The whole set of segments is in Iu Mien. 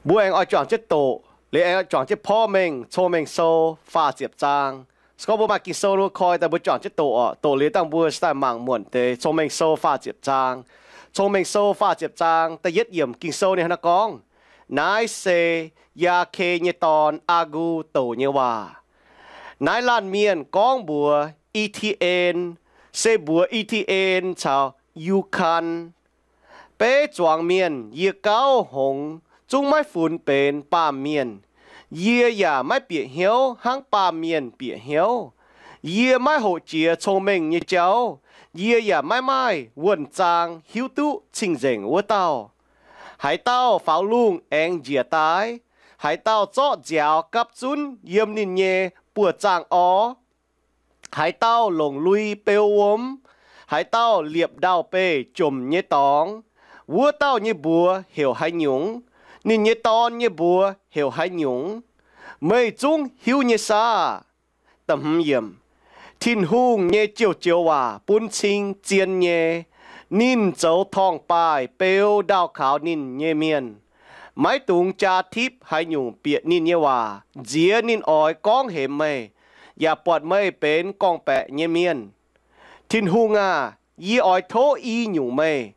Mbuo aengx oix juangc jienv doqc, liuz aengx oix juangc jienv porv mengh Cong-Mengh Sou faah ziepc zaang. Se gorngv mbuo maaih Ging-Sou, mbuo koi daaih mbuo juangc jienv doqc oc. Doqc liuz dangh mbuo cingx daaih mangc muonc deix Cong-Mengh Sou faah ziepc zaang. Cong-Mengh Sou faah ziepc zaang da'yietv yiemc Ging-Sou ninh hnangv naaiv gorngv, Naaiv se Yaa^ke nyei dorn, Aa^ngu, douc nyei waac. Naaiv laanh mienh gorngv mbuox I^ti^en, se mbuox I^ti^en caux Yu^kan, Beiv zuangx mienh yie gauh hngongx zungv maiv funx benx baamh mienh. Yie yaac maiv bieqc hnyouv hnangv baamh mienh bieqc hnyouv. Yie maiv hoqc jiex cong-mengh nyei jauv. Yie yaac maiv maaih wuonh zaang hiuv duqv cing-nzengc wuov dauh. Haaix dauh faaux lungh aengx njiec daaih? Haaix dauh zorqv nziaaux gapv zunv yiem ninh nyei buoz-zaangv orv? Haaix dauh longc lui beu wuom? Haaix dauh liepc ndau-beih jomc nyei dorngx? Wuov dauh nyei mbuox heuc haaix nyungc? Ninh nyei dorn nyei mbuox heuc haaix nyungc? Meih zungv hiuv nyei saah? Tin-Hungh nyei joux-joux waac bun cing zien nyei. Ninh zoux torngv-baaih beu ndaauh kaux ninh nyei mienh. Maiv dungx jaa tipv haaix nyungc bieqc ninh nyei waac, nziex ninh oix gorngv hemx meih, yaac buatc meih benx gorngv-baeqc nyei mienh. Tin-Hungh aah! Yie oix tov i nyungc meih.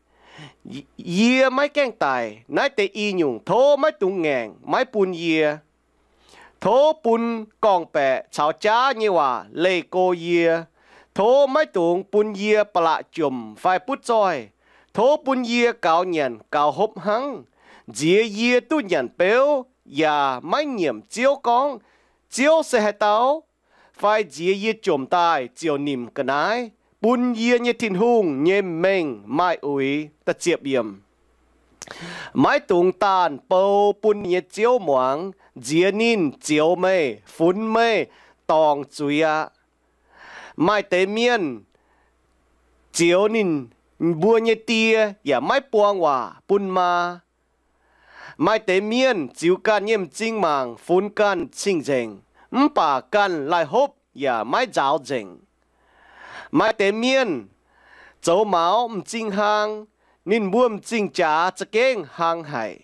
Yie maiv gaengh daic. Naaiv deix i nyungc tov maiv dungx ngaengc, maiv bun yie. Tov bun gorngv-baeqc caux jaav nyei waac leih go yie. Tov maiv dungx bun yie ba'laqc jomc fai butv zoih. Tov bun yie gaux nyanc gaux hopv hnangv. Nziex yie duqv nyanc beuv yaac maiv nyiemc Ziouv gorngv, Ziouv se haaix dauh? Fai nziex yie jomc daaih ziouc nimc ga'naaiv, bun yie nyei Tin-Hungh nyei mengh maaih uix. Maiv dungx daanh bou bun ninh nyei ziouv muangx, nziex ninh zioux meih, funx meih, dorngc zuiz aqv. Maaih deix mienh zioux ninh mbuo nyei die yaac maiv buang waac bun maa. Maaih deix mienh ziux ganh nyei m'zing mangc, funx ganh cing-nzengc, mv baac ganh laih hopv yaac maiv nzaaux nzengc. Maaih deix mienh zoux maux m'zing hlang, ninh mbuo m'zing jaax za'gengh hlang haic.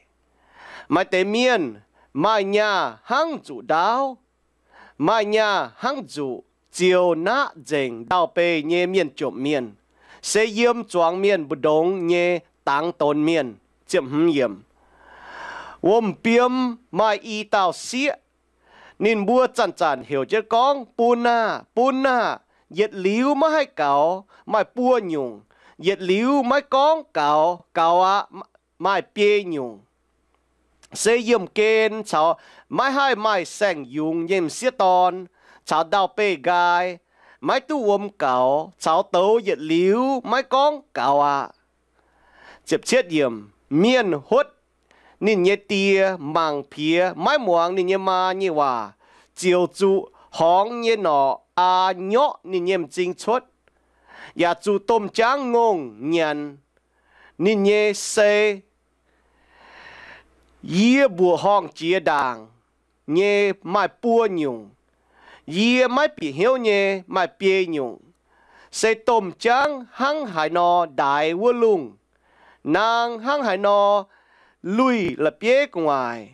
Maaih deix mienh maaih nyaah hnangv nzuqc ndaauv, maaih nyaah hnangv nzuqc ziouc naqv nzengc ndau-beih nyei mienh jomc mienh, se yiem zuangx mienh mbu'ndongx nyei dangx donx mienh. Wuom-biom maaih i dauh sieqv. Ninh mbuo zanc-zanc heuc jienv gorngv, Bun aah! Bun aah! Yietc liuz maiv haih gaux, maaih buo nyungc. Yietc liuz maiv gorngv gaux, gaux aqv, maaih biei nyungc. Se yiemh gen caux maiv haih maaih saeng-yungz nyei m'sieqv dorn caux ndau-beih nqaai, maiv duqv wuom gaux, caux douz yietc liuz maiv gorngv gaux aqv. Mienh huotv ninh nyei die, mangc piex maiv muangx ninh nyei maa nyei waac, ziouc zuqc horngz nyei norqc aa nyorqv ninh nyei m'zing cuotv, yaac zuqc domh jaangv ngongh nyanc ninh nyei sei. Yie mbuoqc horngh jiex ndaangc nyei maaih buo nyungc. Yie maiv bieqc hnyouv nyei maaih biei nyungc. Se domh jaangv hnangv haaix nor ndaix wuov lungh, naang hnangv haaix nor luih la'bieiv gu'nguaaic,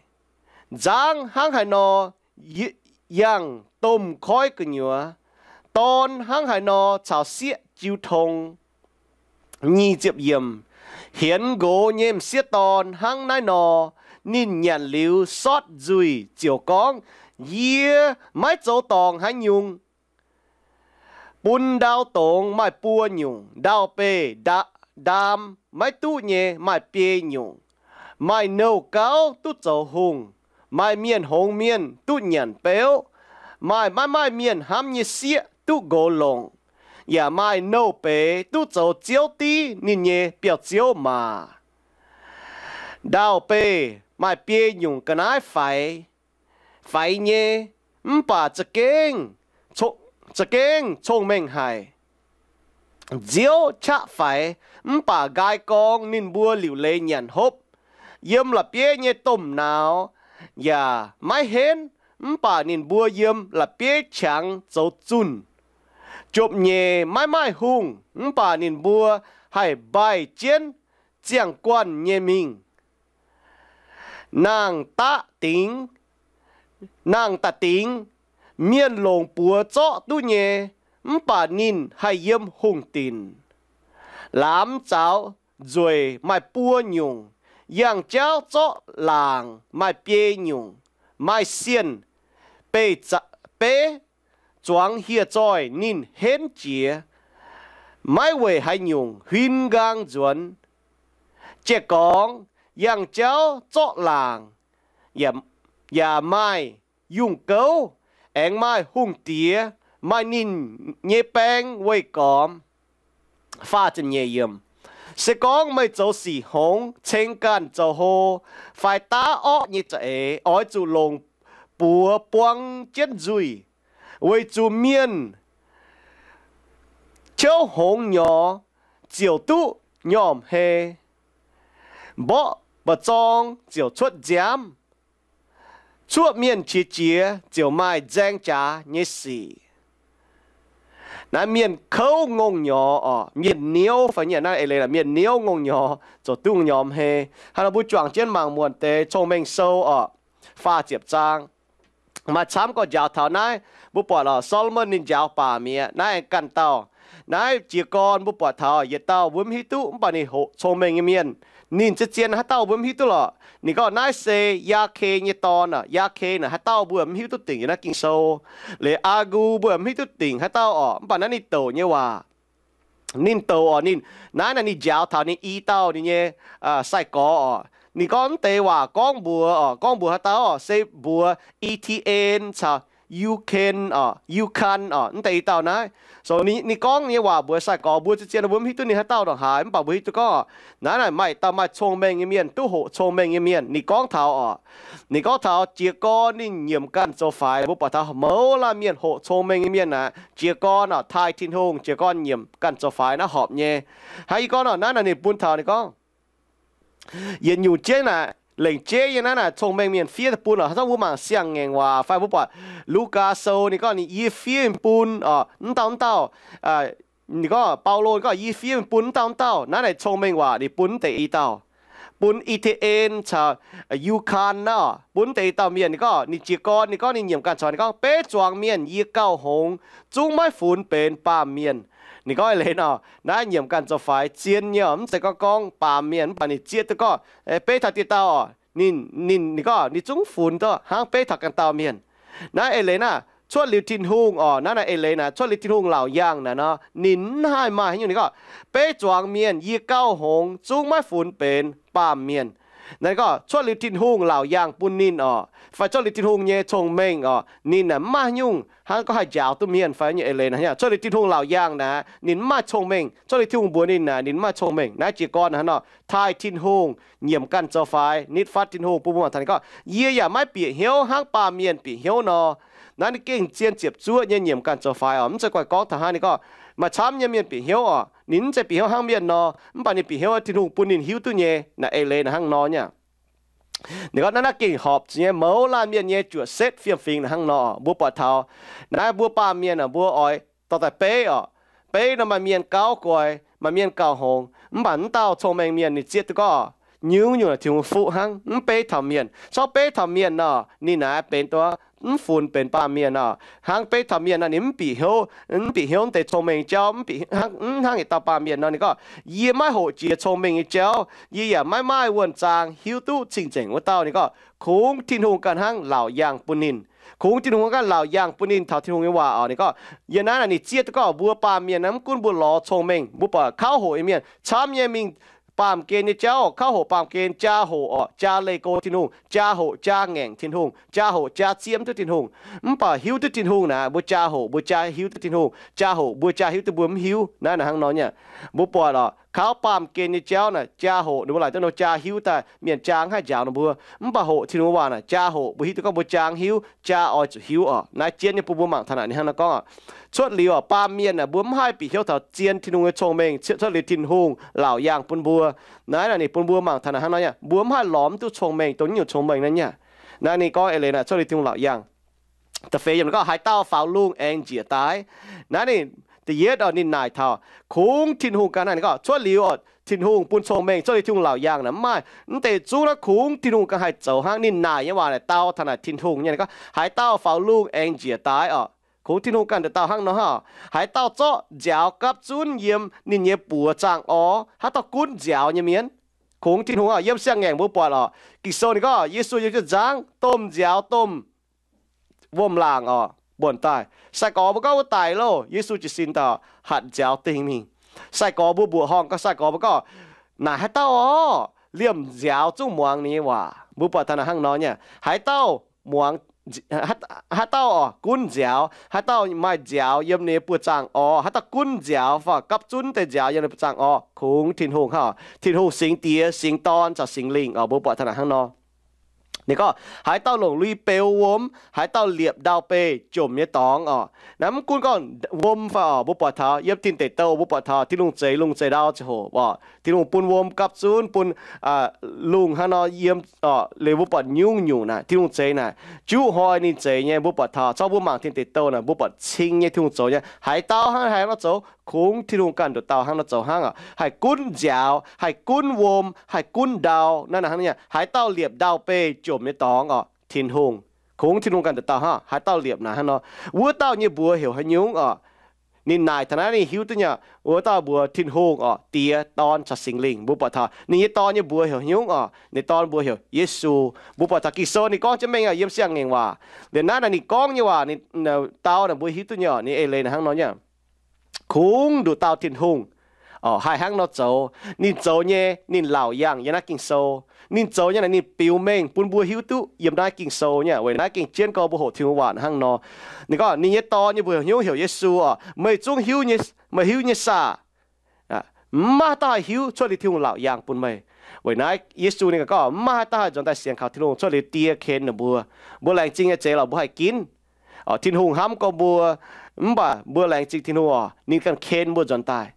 nzangv hnangv haaix nor yangh domh koiv gu'nyuoz, dorn hnangv haaix nor caux sieqv jiu tong. Hienx nqox nyei m'sieqv dorn hnangv naaiv nor, ninh nyanc liuz sortv nzuih ziouc gorngv, Yie maiv zoux dorngc haaix nyungc. Bun ndau dongz maaih buo nyungc, ndau-beih ndaam maiv duqv nyei maaih biei nyungc. Maaih nouh gauv duqv zoux hungh, maaih mienh hngongx mienh duqv nyanc beuv, maaih maiv maaih mienh hnamv nyei sieqv duqv nqox longc, yaac maaih nouh beiz duqv zoux ziouv div ninh nyei biauv-ziouv maac. Ndau-beih maaih biei nyungc ga'naaiv faix, faix nyei, mv baac za'gengh cong-mengh haic. Nziouv qaqv faix, mv baac nqaai gorng ninh mbuo liuc leiz nyanc hopv. Yiem la'bieiv nyei domh nauz yaac maiv henv, mv baac ninh mbuo yiem la'bieiv qangx zoux zunh. Jopv-nyeic maiv maaih hungh, mv baac ninh mbuo haih mbaih jienv ziangh guanh nyei mingh. Nangh daaih dingx, nangh daaih dingx, mienh longc buoz zorqv duqv nyei, mv baac ninh haih yiem hungh dinc. Lamz zaux nzueic maaih buo nyungc, yangh jauv zorqv laangc maaih biei nyungc, maaih sienh beih, beiv zuangx hieh zoih ninh henv jiex, maiv weic haaix nyungc huin nqaang nzuonx. Jiex gorngv yangh jauv zorqv laangc yaac maaih yungh gouv, aengx maaih hungh diex maaih ninh nyei baeng weih gormx. Se gorngv meih zoux sic hngongx, ceng ganh zoux hlo, fai daav orqv nyei za'eix, oix zuqc longc buoz buang jienv nzuih, weic zuqc mienh ciouv hngongx nyorx ziouc duqv nyormh hei, mborqv mba'zorng ziouc cuotv nziaamv, cuoqv mienh qiex jiez ziouc maaih nzaeng jaax nyei sic. Naaiv mienh kouv ngongh nyorx oc, mienh niouv fai nyei, naaiv eix leiz mienh niouv ngongh nyorx ziouc duqv nyormh hei. Hnangv nor mbuo juangc jienv mangc muonc deix Cong-Mengh Sou oc, faah ziepc zaang. Maaih camv gorx njaaux taux naaiv, mbuo buatc oc, Solomon ninh njaaux baac mi'aqv. Naaiv aengx ganh dauh. Naaiv jiez gorn mbuo buatc taux yietc dauh mbuo mv hiuv duqv mv baac ninh hoqc cong-mengh nyei mienh. Ninh zien-zien haaix dauh mbuo mv hiuv duqv lorqc. Ninh gorngv naaiv se Yaa^ke nyei dorn aac. Yaa^ke naaic haaix dauh mbuo mv hiuv duqv dingc yiem naaiv Ging-Sou. Liuz Aa^ngu mbuo mv hiuv duqv dingc haaix dauh oc. Mv baac naaiv ninh douc nyei waac, ninh douc oc, ninh, naaiv naaic ninh njaaux taux ninh i dauh ninh nyei sai-gorx oc. Ninh gorngv mv deix waac gorngv mbuox oc, gorngv mbuox haaix dauh oc, se mbuox I^te^en caux U^ken oc, U^kan oc, mv deix i dauh naaiv. So ninh gorngv nyei waac mbuox sai-gorx mbuo zien-zien mbuo mv hiuv duqv ninh haaix dauh ndongc haaix, mv baac mbuo hiuv duqv gorngv naaiv naaic maaih dauh maaih cong-mengh nyei mienh, duqv hoqc cong-mengh nyei mienh. Ninh gorngv taux oc, ninh gorngv taux jiez gorn ninh nyiemc ganh zoux faix. Mbuo buatc taux mouz laanh mienh hoqc cong-mengh nyei mienh aqv, jiez gorn oc taaih Tin-Hungh, jiez gorn nyiemc ganh zoux faix naaiv horpc nyei. Hnangv yie gorngv oc, naaiv naaic ninh bun taux ninh gorngv yietc nyungc jeiv naaic, lengc jeiv nyei naaiv naaic cong-mengh mienh fiev daaih bun oc. Hnangv mbuo mangc Siang-Ngaengc Waac fai mbuo buatc Lugaa Sou ninh gorngv ninh yie fiev mingh bun oc, mv dauh mv dauh, ninh gorngv Baulo ninh gorngv yie fiev mingh bun mv dauh mv dauh. Naaiv naaic cong-mengh waac ninh bun mv deix i dauh, bun I^te^en caux U^kan naaiv oc, bun mv deix i dauh mienh. Ninh gorngv ninh jiez gorn, ninh gorngv ninh nyiemc ganh zoux, ninh gorngv beiv zuangx mienh yie gauh hngongx zungv maiv funx benx baamh mienh. Ninh gorngv eix leiz nor, naaiv nyiemc ganh zoux faix zien nyei oc, mv zeiz gorngv gorngv baamh mienh, mv baac ninh zieqv duqv gorngv beiv taux dieh dauh oc, ninh, ninh, ninh gorngv ninh zungv funx duqv hnangv beiv taux ganh dauh mienh. Naaiv eix leiz naaiv cuotv liuz Tin-Hungh oc, naaiv naaic eix leiz naaic cuotv liuz Tin-Hungh laauc yaangh naaic nor, ninh mv haih maaih haaix nyungc. Ninh gorngv beiv zuangx mienh yie gauh hngongx zungv maiv funx benx baamh mienh. Naaiv ninh gorngv cuotv liuz Tin-Hungh laauc yaangh bun ninh oc, fai cuotv liuz Tin-Hungh nyei cong-mengh oc, ninh naaic mv maaih haaix nyungc hnangv gorngv haih njaaux duqv mienh fai nyei eix leiz naaic. Cuotv liuz Tin-Hungh laauc yaangh naaic ninh mv maaih cong-mengh. Cuotv liuz Tin-Hungh mbuox ninh naaic ninh mv maaih cong-mengh. Naaiv jiez gorn hnangv nor taaih Tin-Hungh, nyiemc ganh zoux faix, nitv fatv Tin-Hungh, bun mbuo mangc taux ninh gorngv yie yaac maiv bieqc hnyouv hnangv baamh mienh bieqc hnyouv nor. Naaiv ninh gengh zien ziepc zuoqv nyei nyiemc ganh zoux faix oc. Mv zeiz guaih gorngv taux hnangv ninh gorngv maaih camv nyei mienh bieqc hnyouv oc, ninh mv zeiz bieqv hnyouv hnangv mienh nor, mv baac ninh bieqc hnyouv Tin-Hungh bun ninh hiuv duqv nyei naaic eix leiz naaic hnangv nor nyei. Ninh gorngv naaiv naaiv gengh horpc zuqc nyei mouz laanh mienh nyei juoqc setv fiem-fingx naaic hnangv nor. Mbuo buatc taux naaiv mbuo baamh mienh aah, mbuo oix dorh daaih beiv oc. Beiv nor maaih mienh gauv guaix, maaih mienh gauh hngongx, mv baac mv dauh cong-mengh mienh ninh zieqv duqv gorngv nyungc-nyungc naaic Tin-Hungh fuqv hnangv, mv beiv taux mienh. Corc beiv taux mienh nor, ninh naaic benx duqv mv funx benx baamh mienh oc. Hnangv beiv taux mienh nor, ninh mv bieqc hnyouv, mv bieqc hnyouv deix cong-mengh nyei jauv, mv bieqc hnangv, hnangv yietc dauh baamh mienh nor. Ninh gorngv yie maiv hoqc jiex cong-mengh nyei jauv, yie yaac maiv maaih wuonh zaang hiuv duqv cing-nzengc wuov dauh. Ninh gorngv kungx Tin-Hungh ganh hnangv laauc yaangh bun ninh. Kungx Tin-Hungh ganh laauc yaangh bun ninh taux Tin-Hungh nyei waac oc. Ninh gorngv yiem naaiv naaic ninh zieqv duqv gorngv mbuo baamh mienh naaiv mv gunv mbuo lorz cong-mengh, mbuo buatc kauv hoqc nyei mienh camv nyei mingh baamh gen nyei jauv, kauv hoqc baamh gen, jaa hoqc oc, jaa leih go Tin-Hungh, jaa hoqc jaa ngaengc Tin-Hungh, jaa hoqc jaa zieqv mv duqv Tin-Hungh. Mv baac hiuv duqv Tin-Hungh naaic mbuo jaa hoqc, mbuo jaa hiuv duqv Tin-Hungh, jaa hoqc mbuo jaa hiuv duqv mbuo mv hiuv. Naaiv naaic hnangv nor nyei. Mbuo buatc oc, kauv baamh gen nyei jauv naaic jaa hoqc ninh mbuo laaic duqv nor jaa hiuv daaih, mienh jaa mv haih njaaux ninh mbuo. Mv baac hoqc Tin-Hungh waac naaic jaa hoqc mbuo hiuv duqv gorngv mbuo jaa hiuv, jaa oix zuqc hiuv oc. Naaiv jienv nyei bun mbuo mangc taux naaic ninh hnangv nor gorngv oc. Cuotv liuz oc, baamh mienh aah, mbuo mv haih bieqc hnyouv taux zien Tin-Hungh nyei cong-mengh, cuotv liuz Tin-Hungh laauc yaangh bun mbuo. Naaiv naaic ninh bun mbuo mangc taux naaic hnangv nor nyei, mbuo mv haih lorz mv duqv cong-mengh dongh nyungc cong-mengh naaiv nyei. Naaiv ninh gorngv eix leiz naaic cuotv liuz Tin-Hungh laauc yaangh. Da'feix yiemc ninh gorngv haaix dauh faaux lungh aengx njiec daaih. Naaiv ninh da'yietv oc, ninh naaic taux kungx Tin-Hungh ganh hnangv. Ninh gorngv cuotv liuz oc, Tin-Hungh bun cong-mengh cuotv liuz Tin-Hungh laauc yaangh naaic mv maaih. Mv deix zungv naaiv kungx Tin-Hungh ganh haih zoux hnangv. Ninh naaic nyei waac naaic dau taux naaic Tin-Hungh nyei. Ninh gorngv, haaix dauh faaux lungh aengx njiec daaih orqc? Kungx Tin-Hungh ganh nduqc dauh hnangv nor hnangv. Haaix dauh zorqv nziaaux gapv zunv yiem ninh nyei buoz zaangh orv, haaix dauh gunv nziaaux nyei mienh. Kungx Tin-Hungh orqc. Yiem siang-ngaengc mbuo buatc orqc, Ging-Sou ninh gorngv Yesu yiem jienv nzangv, domh nziaaux domh wuom-laangc orqc, buonc daaih. Sai-gorx mbuo gorngv wuov daic loh, Yesu jiez sin daaih hatc nziaaux dingh mingh. Sai-gorx mbuo mbuoqc horngh gau, sai-gorx mbuo gorngv, naaic haaix dauh orqc, liemh nziaaux zungv muangx ninh nyei waac. Mbuo buatc taux naaic hnangv nor nyei. Haaix dauh muangx, haaix dauh orqc gunv nziaaux, haaix dauh maaih nziaaux yiem ninh nyei buoz zaangh orv, haaix dauh gunv nziaaux fai gapv zunv deix nziaaux yiem ninh buoz zaangh orv, kungx Tin-Hungh hnangv. Tin-Hungh Singx Diex, Singx Dorn caux Singx Lingh orqc. Mbuo buatc taux naaic hnangv nor. Ninh gorngv, haaix dauh longc lui beu wuom, haaix dauh liepc ndau-beih jomc nyei dorngx orqc. Naaiv mv gunv gorngv wuom fai orqc, mbuo buatc taux yiem Tin Deic Douh mbuo buatc taux Tin-Hungh zeix lungh zeix ndau ziangh hoc orqc, Tin-Hungh bun wuom gapv zunv, bun lungh hnangv nor yiem orqc. Liuz mbuo buatc nyungc-nyungc naaic Tin-Hungh zeix naaic, juqv hnoi ninh zeix nyei. Mbuo buatc taux zorqv mbuo mangc Tin Deic Douh naaic, mbuo buatc cing nyei Tin-Hungh zoux nyei. Haaix dauh hnangv haaix nor zoux? Kungx Tin-Hungh ganh nduqc dauh hnangv nor zoux hnangv orqc. Haih gunv nziaaux, haih gunv wuom, haih gunv ndau. Naaiv naaic hnangv nor nyei. Haaix dauh liepc ndau-beih jomc nyei dorngx orqc, Tin-Hungh. Kungx Tin-Hungh ganh nduqc dauh hnangv. Haaix dauh liepc naaic hnangv nor, wuov dauh nyei mbuox heuc haaix nyungc orqc? Ninh naaic taux naaiv ninh hiuv duqv nyei, wuov dauh mbuox Tin-Hungh orqc, Diex, Dorn caux Singx Lingh. Mbuo buatc taux ninh nyei Dorn nyei mbuox heuc haaix nyungc orqc? Ninh Dorn mbuox heuc Yesu. Mbuo buatc taux Ging-Sou ninh gorngv jienv mengh orqc, yiem siang-ngaengc waac. Liuz naaiv naaic ninh gorngv nyei waac, ninh dau naaic mbuo hiuv duqv nyei orqc, ninh eix leiz naaic hnangv nor nyei. Kungx nduqc dauh Tin-Hungh orqc, haih hnangv nor zoux. Ninh zoux nyei, ninh laauc yaangh yiem naaiv Ging-Sou. Ninh zoux nyei naaic ninh biux mengh bun mbuo hiuv duqv yiem naaiv Ging-Sou nyei. Weic naaiv gengh jienv gorngv mbuo hoqc Tin-Hungh waac hnangv nor. Ninh gorngv ninh nyei Dorn nyei mbuox haaix nyungc heuc Yesu orqc, meih zungv hiuv nyei, meih hiuv nyei saah? Mv maaih dauh haih hiuv cuotv liuz Tin-Hungh laauc yaangh bun meih. Weic naaiv Yesu ninh gorngv mv maaih haaix dauh haih nzuonx daaih sienx kaux Tin-Hungh cuotv liuz Die ken ninh mbuo. Mbuo laengz zingh nyei zeiz lorqc, mbuo haih ginv. Tin-Hungh hnamv gorngv mbuo, mv baac mbuo laengz zingh Tin-Hungh orqc, ninh ganh ken mbuo nzuonx daaih.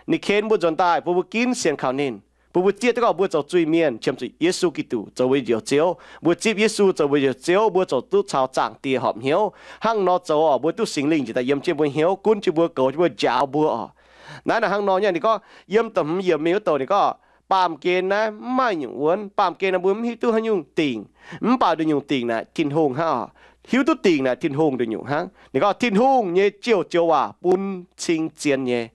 Ninh ken mbuo nzuonx daaih bun mbuo ginv sienx kaux ninh, bun mbuo zieqv duqv gorngv mbuo zoux zuiz-mienh qiemx zuqc Yesu Giduc zoux mbuo njoux Ziouv. Mbuo zipv Yesu zoux mbuo njoux Ziouv, mbuo ziouc duqv caux Zaangc Diex horpc hnyouv. Hnangv nor zoux orqc, mbuo duqv Singx Lingh njiec daaih yiem jienv mbuo hnyouv, gunv jienv mbuo, goux jienv mbuo, njaaux mbuo orqc. Naaiv naaic hnangv nor nyei. Ninh gorngv yiem da'hmz yiemc mingh wuov douc ninh gorngv, baamh gen naaiv mv maaih nyungc wuonv. Baamh gen naaiv mbuo mv hiuv duqv haaix nyungc dingc, mv baac nduqc nyungc dingc naaic Tin-Hungh hnangv orqc. Hiuv duqv dingc naaic Tin-Hungh nduqc nyungc hnangv. Ninh gorngv Tin-Hungh nyei joux-joux waac bun cing zien nyei.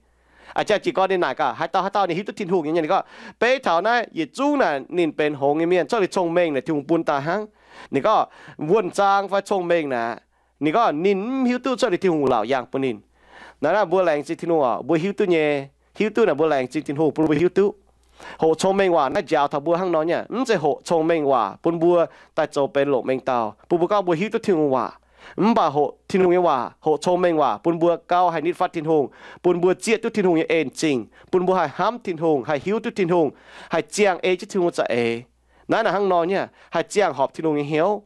A'jang jiez gorn ninh naaic gaax haaix dauh haaix dauh ninh hiuv duqv Tin-Hungh nyei. Ninh gorngv beiv taux naaiv yietc zungv naaic ninh benx hngongx nyei mienh, cuotv liuz cong-mengh naaic Tin-Hungh bun daaih hnangv. Ninh gorngv wuonh zaang fai cong-mengh naaic, ninh gorngv ninh mv hiuv duqv cuotv liuz Tin-Hungh laauc yaangh bun ninh. Naaiv naaic mbuo laengz zingh Tin-Hungh orqc, mbuo hiuv duqv nyei. Hiuv duqv naaic mbuo laengz zingh Tin-Hungh bun mbuo hiuv duqv. Hoqc cong-mengh waac naaiv njaaux taux mbuo hnangv nor nyei. Mv zeiz hoqc cong-mengh waac bun mbuo daaih zoux benx longc mengh dauh, bun mbuo gorngv mbuo hiuv duqv Tin-Hungh waac. Mv baac hoqc Tin-Hungh nyei waac, hoqc cong-mengh waac bun mbuo gauh haih nitv fatv Tin-Hungh, bun mbuo zieqv duqv Tin-Hungh nyei en zingh, bun mbuo haih hnamv Tin-Hungh, haih hiuv duqv Tin-Hungh, haih ziangh ei jienv Tin-Hungh za'eix. Naaiv naaic hnangv nor nyei, haih ziangh horpc Tin-Hungh nyei hnyouv.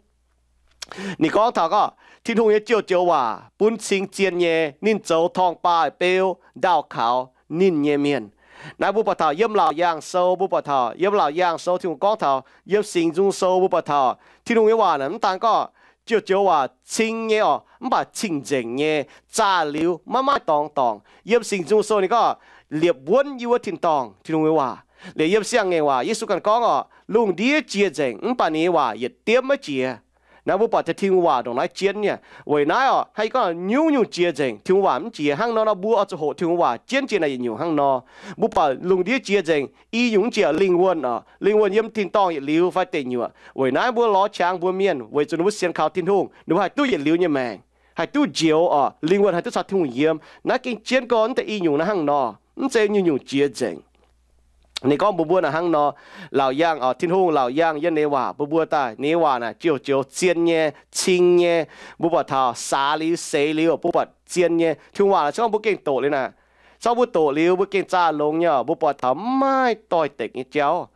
Ninh gorngv taux gorngv Tin-Hungh nyei joux-joux waac bun cing zien nyei. Ninh zoux torngv-baaih beu ndaauh kaux ninh nyei mienh. Naaiv mbuo buatc taux yiem Laauc Yaangh Sou, mbuo buatc taux yiem Laauc Yaangh Sou Tin-Hungh gorngv taux, yiem Singx Nzung Sou mbuo buatc taux Tin-Hungh nyei waac naaic mv daan gorngv joux-joux waac cing nyei orqc, mv baac cing-nzengc nyei, zaah liuz maiv maaih dorngx dorngc. Yiem Singx Nzung Sou ninh gorngv liepc wuonv yiem wuov tin-dorngh, Tin-Hungh nyei waac. Liuz yiem siang-ngaengc waac Yesu ganh gorngv orqc, lungh ndiev jiex nzengc, mv baac ninh nyei waac yietc diemv maiv jiex. Naaiv mbuo buatc taux Tin-Hungh waac ndongc naaiv jienv nyei. Weic naaiv orqc, hnangv yie gorngv nyungc-nyungc jiex nzengc, Tin-Hungh waac mv jiex. Hnangv nor nor mbuo oix zuqc hoqc Tin-Hungh waac jienv jiex naaic yietc nyungc hnangv nor. Mbuo buatc lungh ndiev jiex nzengc, i nyungc mv jiex lingh wuonh orqc. Lingh wuonh yiem tin-dorngh yietc liuz fai deic nyuoqc. Weic naaiv mbuo lorz qangx mbuo mienh weic zuqc ninh mbuo sienx kaux Tin-Hungh, ninh mbuo haih duqv yietc liuz nyei maengc, haih duqv njoux orqc. Lingh wuonh haih duqv caux Tin-Hungh yiem. Naaiv gengh jienv gorn mv deix i nyungc naaiv hnangv nor, mv zeiz nyungc-nyungc jiex nzengc. Ninh gorngv mbuox mbuo naaic hnangv nor, laauc yaangh orqc, Tin-Hungh laauc yaangh yiem ninh nyei waac bun mbuo daaih. Ninh nyei waac naaic joux-joux zien nyei, cing nyei. Mbuo buatc taux saax liuz seix liuz mbuo buatc zien nyei. Tin-Hungh waac naaic se gorngv mbuo gengh doqc liuz naaic, se gorngv mbuo doqc liuz mbuo gengh zaah longx nyei orqc, mbuo buatc taux mv maaih doix-dekc nyei jauv,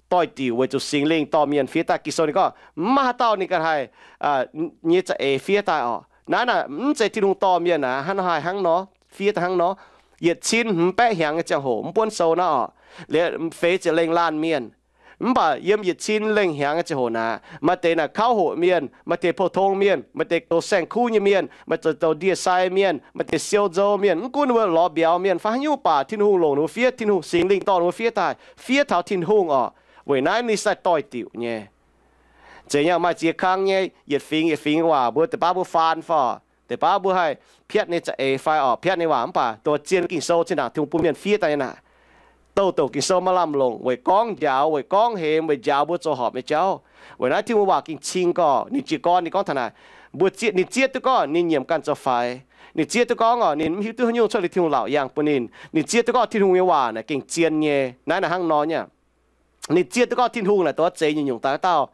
doix-diuc weic zuqc Singx Lingh dorh mienh fiev daaih. Ging-Sou ninh gorngv mv maaih haaix dauh ninh ganh haih nyei za'eix fiev daaih orqc. Naaiv naaic mv zeiz Tin-Hungh dorh mienh aqv. Hnangv nor haih hnangv nor fiev daaih hnangv nor. Yietc cin hmz baeqv hnyangx nyei ziangh hoc, mv buonv sou naaiv orqc, liuz feix ziepc lengh laanh mienh, Mv baac yiem yietc cin lengh hnyangx nyei ziangh hoc naaic, maaih deix naaic kauv hoqc mienh, maaih deix pou-tong mienh, maaih deix goux saeng-kuv nyei mienh, maaih deix zoux ndie-sai mienh, maaih deix siou nzou mienh. Mv gunv ninh mbuo lorz mbiauz mienh fai haaix nyungc baac Tin-Hungh longc ninh mbuo fiev, Tin-Hungh Singx Lingh dorh ninh mbuo fiev daaih, fiev taux Tin-Hungh orqc. Weic naaiv ninh sai doix-diuc nyei. Zeiz nyei maaih ziex kang nyei yietc fingx yietc fingx nyei waac, mbuo deix baav mbuo faan fai orqc, deix baav mbuo haih piatv ninh za'eix fai orqc, piatv ninh waac. Mv baac dongh zien Ging-Sou zinh ndaangc Tin-Hungh bun mienh fiev daaih nyei naaic, douh douc Ging-Sou maaih lamh longc weic gorngv njaaux, weic gorngv hemx, weic njaaux mbuo zoux horpc nyei jauv. Weic naaiv Tin-Hungh waac gengh cing gorx. Ninh jiez gorn ninh gorngv taux naaic, mbuo zieqv, ninh zieqv duqv gorngv ninh nyiemc ganh zoux faix. Ninh zieqv duqv gorngv orqc, ninh mv hiuv duqv haaix nyungc cuotv liuz Tin-Hungh laauc yaangh bun ninh. Ninh zieqv duqv gorngv Tin-Hungh nyei waac naaic gengh zien nyei. Naaiv naaic hnangv nor nyei. Ninh zieqv duqv gorngv Tin-Hungh naaic dongh zeix nyungc-nyungc daaih wuov dauh,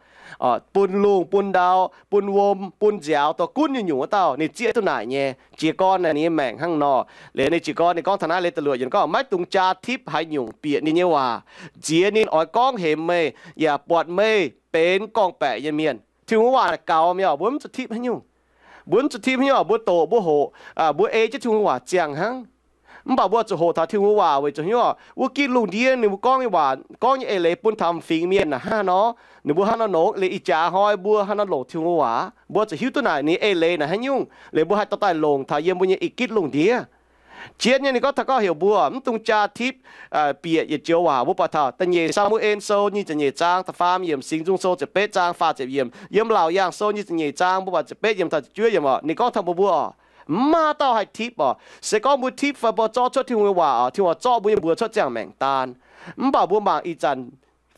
bun lungh, bun ndau, bun wuom, bun nziaaux, dongh gunv nyungc-nyungc wuov dauh. Ninh zieqv duqv naaic nyei. Jiez gorn naaic ninh nyei maengc hnangv nor. Liuz ninh jiez gorn ninh gorngv taux naaiv leiz-da'luoqc yiemc gorngv, maiv dungx jaa tipv haaix nyungc bieqc ninh nyei waac. Nziex ninh oix gorngv hemx meih, yaac buatc meih benx gorngv-baeqc nyei mienh. Tin-Hungh waac naaic gaux mi'aqv, mbuo mv zuqc tipv haaix nyungc. Mbuo mv zuqc tipv haaix nyungc, mbuo doqc, mbuo hoqc, mbuo ei jienv Tin-Hungh waac ziangh hnangv. Mv baac mbuo zuqc hoqc taux Tin-Hungh waac weic zuqc hnyouv wuov gitv lungh ndiev ninh mbuo gorngv nyei waac, gorngv nyei eix leiz bun taux m'fingx mienh naaic hnangv haaix nor, ninh mbuo hnangv haaix nor longc, liuz ih jaax hnoi mbuo hnangv haaix nor longc Tin-Hungh waac. Mbuo zuqc hiuv duqv naaic ninh eix leiz naaic haaix nyungc, liuz mbuo haih dorh daaih longc taux yiem mbuo nyei i gitv lungh ndiev. Jienv nyei ninh gorngv taux gorngv heuc mbuo mv dungx jaa tipv bieqc yietc joux waac. Mbuo buatc taux da'nyeic Saa^mu^en Sou nyic ziepc nyeic zaang da'faam yiemc, Singx Nzung Sou ziepc betv zaang faah ziepc yiemc, yiem Laauc Yaangh Sou nyic ziepc nyeic zaang mbuo buatc ziepc betv yiemc taux ziepc juov yiemc orqc, ninh gorngv taux mbuo, mbuo orqc, mv maaih dauh haih tipv orqc. Se gorngv mbuo tipv fai mbuo zorqv cuotv Tin-Hungh nyei waac orqc, Tin-Hungh zorqv mbuo nyei mbuox cuotv ziangh maengc daan. Mv baac mbuo mangc ih zanc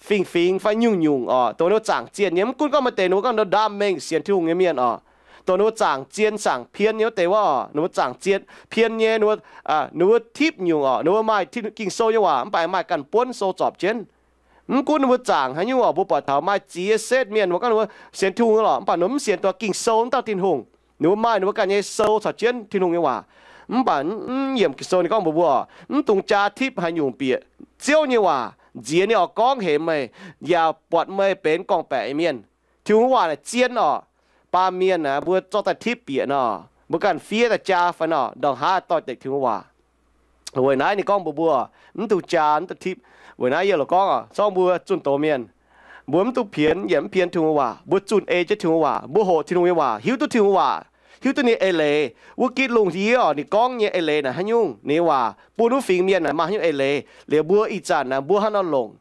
fingx-fingx fai nyungc-nyungc orqc, dongh ninh mbuo zaangc zienh nyei, mv gunv gorngv maaih deix ninh mbuo gorngv ninh mbuo ndaam mengh sienx Tin-Hungh nyei mienh orqc, dongh ninh mbuo zaangc zienh zaangc pien nyei wuov deix wuov orqc, ninh mbuo zaangc zienh pien nyei, ninh mbuo, ninh mbuo tipv nyungc orqc, ninh mbuo maaih Ging-Sou nyei waac mv baac maaih ganh buonv sou zorpc jienv. Mv gunv ninh mbuo zaangc haaix nyungc orqc, mbuo buatc taux maaih ziex setv mienh mbuo gorngv ninh mbuo sienx Tin-Hungh nyei lorqc, mv baac ninh mbuo mv sienx dongh Ging-Sou wuov dauh Tin-Hungh. Ninh mbuo maaih ninh mbuo ganh nyei sou caux jienv Tin-Hungh nyei waac. Mv baac mv yiemc Ging-Sou ninh gorngv mbuox mbuo, mv dungx jaa tipv haaix nyungc bieqc Ziouv nyei waac. Nziex ninh oix gorngv hemx meih, yaac buatc meih benx gorngv-baeqc nyei mienh. Tin-Hungh waac naaic zien orqc. Baamh mienh aeqv, mbuo zorqv daaih tipv bieqc nor, mbuo ganh fiev daaih jaa fai nor, ndongc haaix doix-dekc Tin-Hungh waac. Weic naaiv ninh gorngv mbuox mbuo, mv dungx jaa, mv dungx tipv. Weic naaiv yie loc gorngv, zorqv mbuo zunh doz mienh, mbuo mv dungx pienx yaac mv pienx Tin-Hungh waac. Mbuo zunh ei jienv Tin-Hungh waac, mbuo hoqc Tin-Hungh nyei waac, hiuv duqv Tin-Hungh waac, hiuv duqv ninh eix leiz. Wuov gitv lungh ndiev orqc, ninh gorngv nyei eix leiz naaic haaix nyungc, ninh nyei waac bun wuov fingx mienh naaic maaih haaix nyungc eix leiz, liuz mbuo ih zanc naaic mbuo hnangv haaix nor longc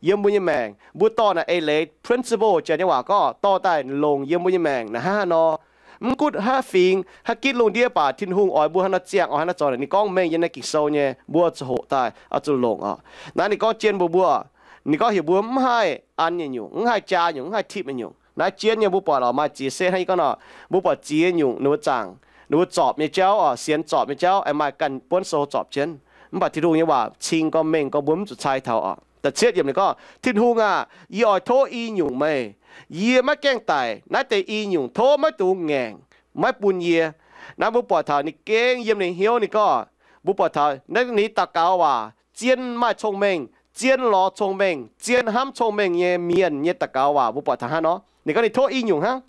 yiem mbuo nyei maengc. Mbuo dorh naaic eix leiz, principle, janx nyei waac gorngv dorh daaih longc yiem mbuo nyei maengc naaic hnangv haaix nor. Mv gunv haaix fingx, haaix gitv lungh ndiev baac Tin-Hungh oix mbuo hnangv haaix nor ziangh, oix hnangv haaix nor zorc, ninh gorngv mengh yiem naaiv Ging-Sou nyei, mbuo zuqc hoqc daaih oix zuqc longc orqc. Naaiv ninh gorngv jienv mbuox mbuo, ninh gorngv heuc mbuo mv haih an nyungc-nyungc, mv haih jaa nyungc, mv haih tipv nyungc. Naaiv jienv nyei mbuo buatc lorqc, maaih ziex setv hnangv yie gorngv nor, mbuo buatc ziex nyungc ninh mbuo zaangc, ninh mbuo zorpc nyei jauv orqc, sienx zorpc nyei jauv, aengx maaih ganh buonv sou zorpc jienv. Mv baac Tin-Hungh nyei waac cing gorx mengh gorx, mbuo mv zuqc cai taux orqc. Da'cietv yiemc ninh gorngv, Tin-Hungh aah! Yie oix tov i nyungc meih. Yie maiv gaengh daic. Naaiv deix i nyungc tov maiv dungx ngaengc, maiv bun yie. Naaiv mbuo buatc taux ninh gengh yiem ninh hnyouv ninh gorngv, mbuo buatc taux naaiv ninh daux gaux waac zien maaih cong-mengh, zien lorz cong-mengh, zien hnamv cong-mengh nyei mienh nyei daux gaux waac mbuo buatc taux hnangv nor. Ninh gorngv ninh tov i nyungc hnangv.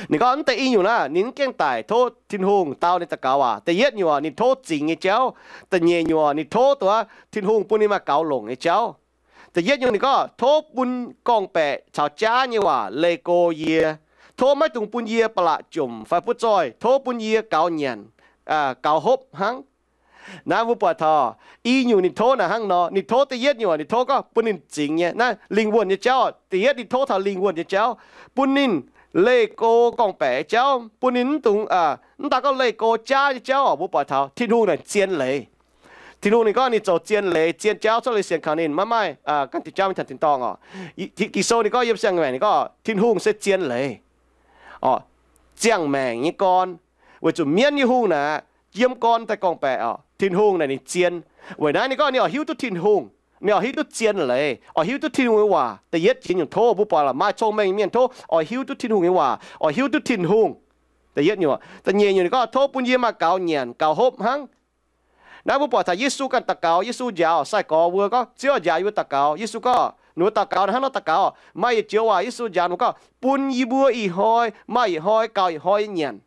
Ninh gorngv mv deix i nyungc naaiv ninh mv gaengh daic, tov Tin-Hungh dau ninh daux gaux waac. Da'yietv nyungc orqc, ninh tov zingx nyei jauv. Da'nyeic nyungc orqc, ninh tov dongh Tin-Hungh bun ninh maaih gaux longc nyei jauv. Da'yietv nyungc ninh gorngv tov bun gorngv-baeqc caux jaav nyei waac leih go yie. Tov maiv dungx bun yie ba'laqc jomc fai butv zoih. Tov bun yie gaux nyanc, gaux hopv hnangv. Naaiv mbuo buatc taux i nyungc ninh tov naaic hnangv nor. Ninh tov da'yietv nyungc orqc, ninh tov gorngv bun ninh zingx nyei naaiv lingh wuonh nyei jauv. Da'yietv ninh tov taux lingh wuonh nyei jauv, bun ninh leih go gorngv-baeqc nyei jauv, bun ninh mv dungx, mv daan gorngv leih go jaav nyei jauv orqc. Mbuo buatc taux Tin-Hungh naaic zien leiz. Tin-Hungh ninh gorngv ninh zoux zien leiz, zien jauv cuotv liuz sienx kaux ninh maiv maaih ganh diuh jauv mingh taux tin-dorngh orqc. Ging-Sou ninh gorngv yiem siang-maengc ninh gorngv Tin-Hungh se zien leiz orqc. Ziangh maengc nyei gorn, weic zuqc mienv nyei hungh naaic yiem gorn daaih gorngv-baeqc orqc. Tin-Hungh naaic ninh zien. Weic naaiv ninh gorngv ninh oix hiuv duqv Tin-Hungh, ninh oix hiuv duqv zien leiz, oix hiuv duqv Tin-Hungh nyei waac. Da'yietv jiex nyungc tov, mbuo buatc lorqc, maaih cong-mengh mienh tov oix hiuv duqv Tin-Hungh nyei waac, oix hiuv duqv Tin-Hungh. Da'yietv nyungc. Da'nyeic nyungc ninh gorngv tov bun yie maaih gaux nyanc gaux hopv hnangv. Naaiv mbuo buatc taux Yesu ganh daux gaux, Yesu njaaux sai-gorx mbuo gorngv, Ziouv, njaaux yie mbuo daux gaux. Yesu gorngv, ninh mbuo daux gaux hnangv nor daux gaux, maaih yietc joux waac Yesu njaaux ninh mbuo gorngv, bun yie mbuo ih hnoi maaih yietc hnoi gaux yietc hnoi nyei nyanc.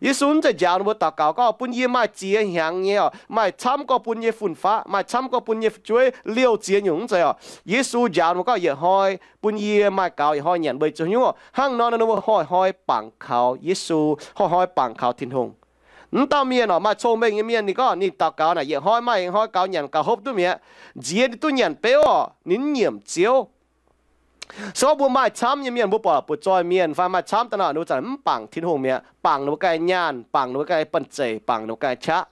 Yesu mv zeiz njaaux ninh mbuo daux gaux gorngv, Bun yie maaih ziex hnyangx nyei oc, maaih camv gorx bun yie fun-faqv, maaih camv gorx bun yie fu'jueiv, liouh ziex nyungc, mv zeiz oc. Yesu njaaux ninh mbuo gorngv, Yietc hnoi bun yie maaih gaux, yietc hnoi nyanc, weic zuqc haaix nyungc oc? Hnangv nor ninh mbuo hnoi-hnoi bangc kaux Yesu, hnoi-hnoi bangc kaux Tin-Hungh. Mv dauh mienh oc, maaih cong-mengh nyei mienh, ninh gorngv ninh daux gaux naaic, Yietc hnoi maaih, yietc hnoi gaux, nyanc gaux hopv duqv mi'aqv. Nziex ninh duqv nyanc beuv oc, ninh mv nyiemc Ziouv. Se gorngv mbuo maaih camv nyei mienh, mbuo buatc butv-zoih mienh fai maaih camv daaih nor, ninh mbuo za'gengh mv bangc Tin-Hungh mi'aqv. Bangc ninh mbuo ganh nyaanh, bangc ninh mbuo ganh banh zeic, bangc ninh mbuo ganh qaqv.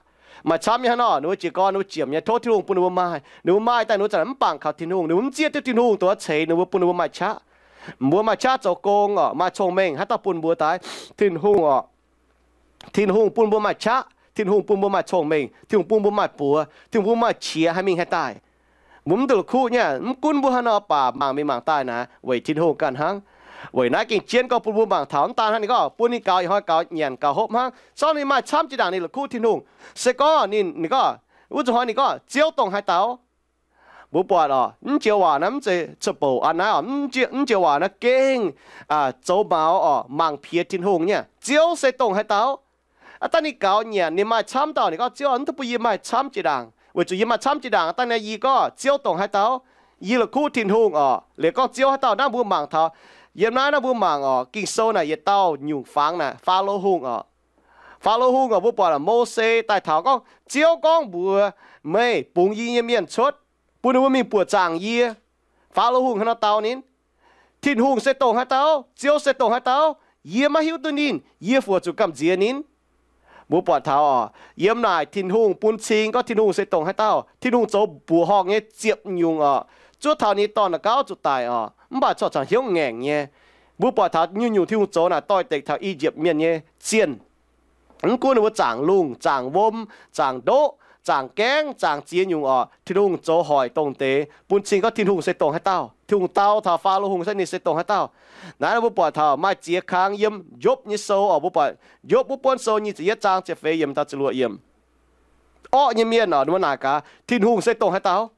Maaih camv nyei hnangv nor, ninh mbuo jiez gorn, ninh mbuo ziemx nyei, tov Tin-Hungh bun ninh mbuo maaih. Ninh mbuo maaih daaih, ninh mbuo za'gengh mv bangc kaux Tin-Hungh, ninh mbuo mv zieqv duqv Tin-Hungh dongh wuov ceix ninh mbuo, bun ninh mbuo maaih qaqv. Mbuo maaih qaqv zoux gong oc, maaih cong-mengh, haaix dauh bun mbuo daaih? Tin-Hungh oc. Tin-Hungh bun mbuo maaih qaqv, Tin-Hungh bun mbuo maaih cong-mengh, Tin-Hungh bun mbuo maaih buoz, Tin-Hungh bun mbuo maaih qiex haih mingh haih daaih. Mbuo mv duqv la'kuqv nyei. Mv gunv mbuo haaix nor baac mangc mingh mangc daaih naaic weic Tin-Hungh ganh hnangv. Weic naaiv gengh jienv gorngv bun mbuo mangc taux mv daan hnangv ninh gorngv, bun ninh gaux yietc hnoi gaux, nyanc gaux hopv hnangv. Se gorngv ninh maaih camv jiex ndaangc ninh la'kuqv Tin-Hungh, se gorngv ninh, ninh gorngv, wuov zuqc hnoi ninh gorngv, Ziouv dongh haaix dauh? Mbuo buatc oc, mv joux waac naaiv mv zeiz cuotv bouc aqv naaiv oc, mv joux waac naaiv gengh zoux maux oc, mangc piex Tin-Hungh nyei. Ziouv se dongh haaix dauh? Aav dangh ninh gaux nyanc, ninh maaih camv dauh, ninh gorngv, Ziouv, mv duqv bun yie maaih camv jiex ndaangc, weic zuqc yie maaih camv jiex ndaangc. Aav dangh naaiv yie gorngv, Ziouv dongh haaix dauh? Yie la'kuqv Tin-Hungh oc. Liuz gorngv Ziouv haaix dauh naaiv mbuo mangc taux, yiem naaiv naaiv mbuo mangc oc, Ging-Sou naaic yietc dauh nyungc fangx naaic, Faalo Hungh oc. Faalo Hungh oc, mbuo buatc Mose daaih taux gorngv, Ziouv gorngv mbuox meih, Bungx yie nyei mienh cuotv, bun ninh mbuo mingh buoqc zaangc yie. Faalo Hungh hnangv nor dau ninh. Tin-Hungh se dongh haaix dauh? Ziouv se dongh haaix dauh? Yie maiv hiuv duqv ninh, yie fu'juc gamh nziex ninh. Mbuo buatc taux oc, yiem naaic Tin-Hungh bun cing gorngv Tin-Hungh se dongh haaix dauh. Tin-Hungh zoux mbuoqc horngh nyei ziepc nyungc oc, zuov taux ninh nyei Dorn-gauv zuqc daic oc, mv baac corc cangx hnyouv ngaengc nyei. Mbuo buatc taux nyungc-nyungc Tin-Hungh zoux naaic doix-dekc taux I^yipv Mienh nyei zienh. Mv gunv ninh mbuo zaangc lungh, zaangc wuom, zaangc ndoqv, zaangc gaengv, zaangc ziex nyungc oc, Tin-Hungh zoux hoic dongh deix, bun cing gorngv Tin-Hungh se dongh haaix dauh. Tin-Hungh dau taux Faalo Hungh se ninh se dongh haaix dauh. Naaiv mbuo buatc taux maaih ziex kang yiem Yopv nyei sou oc, mbuo buatc Yopv wuov buonv sou nyic ziepc yietv zaang ziepc feix yiemc taux ziepc luoqc yiemc. Orqv nyei mienh oc, ninh mbuo naaic gaax Tin-Hungh se dongh haaix dauh.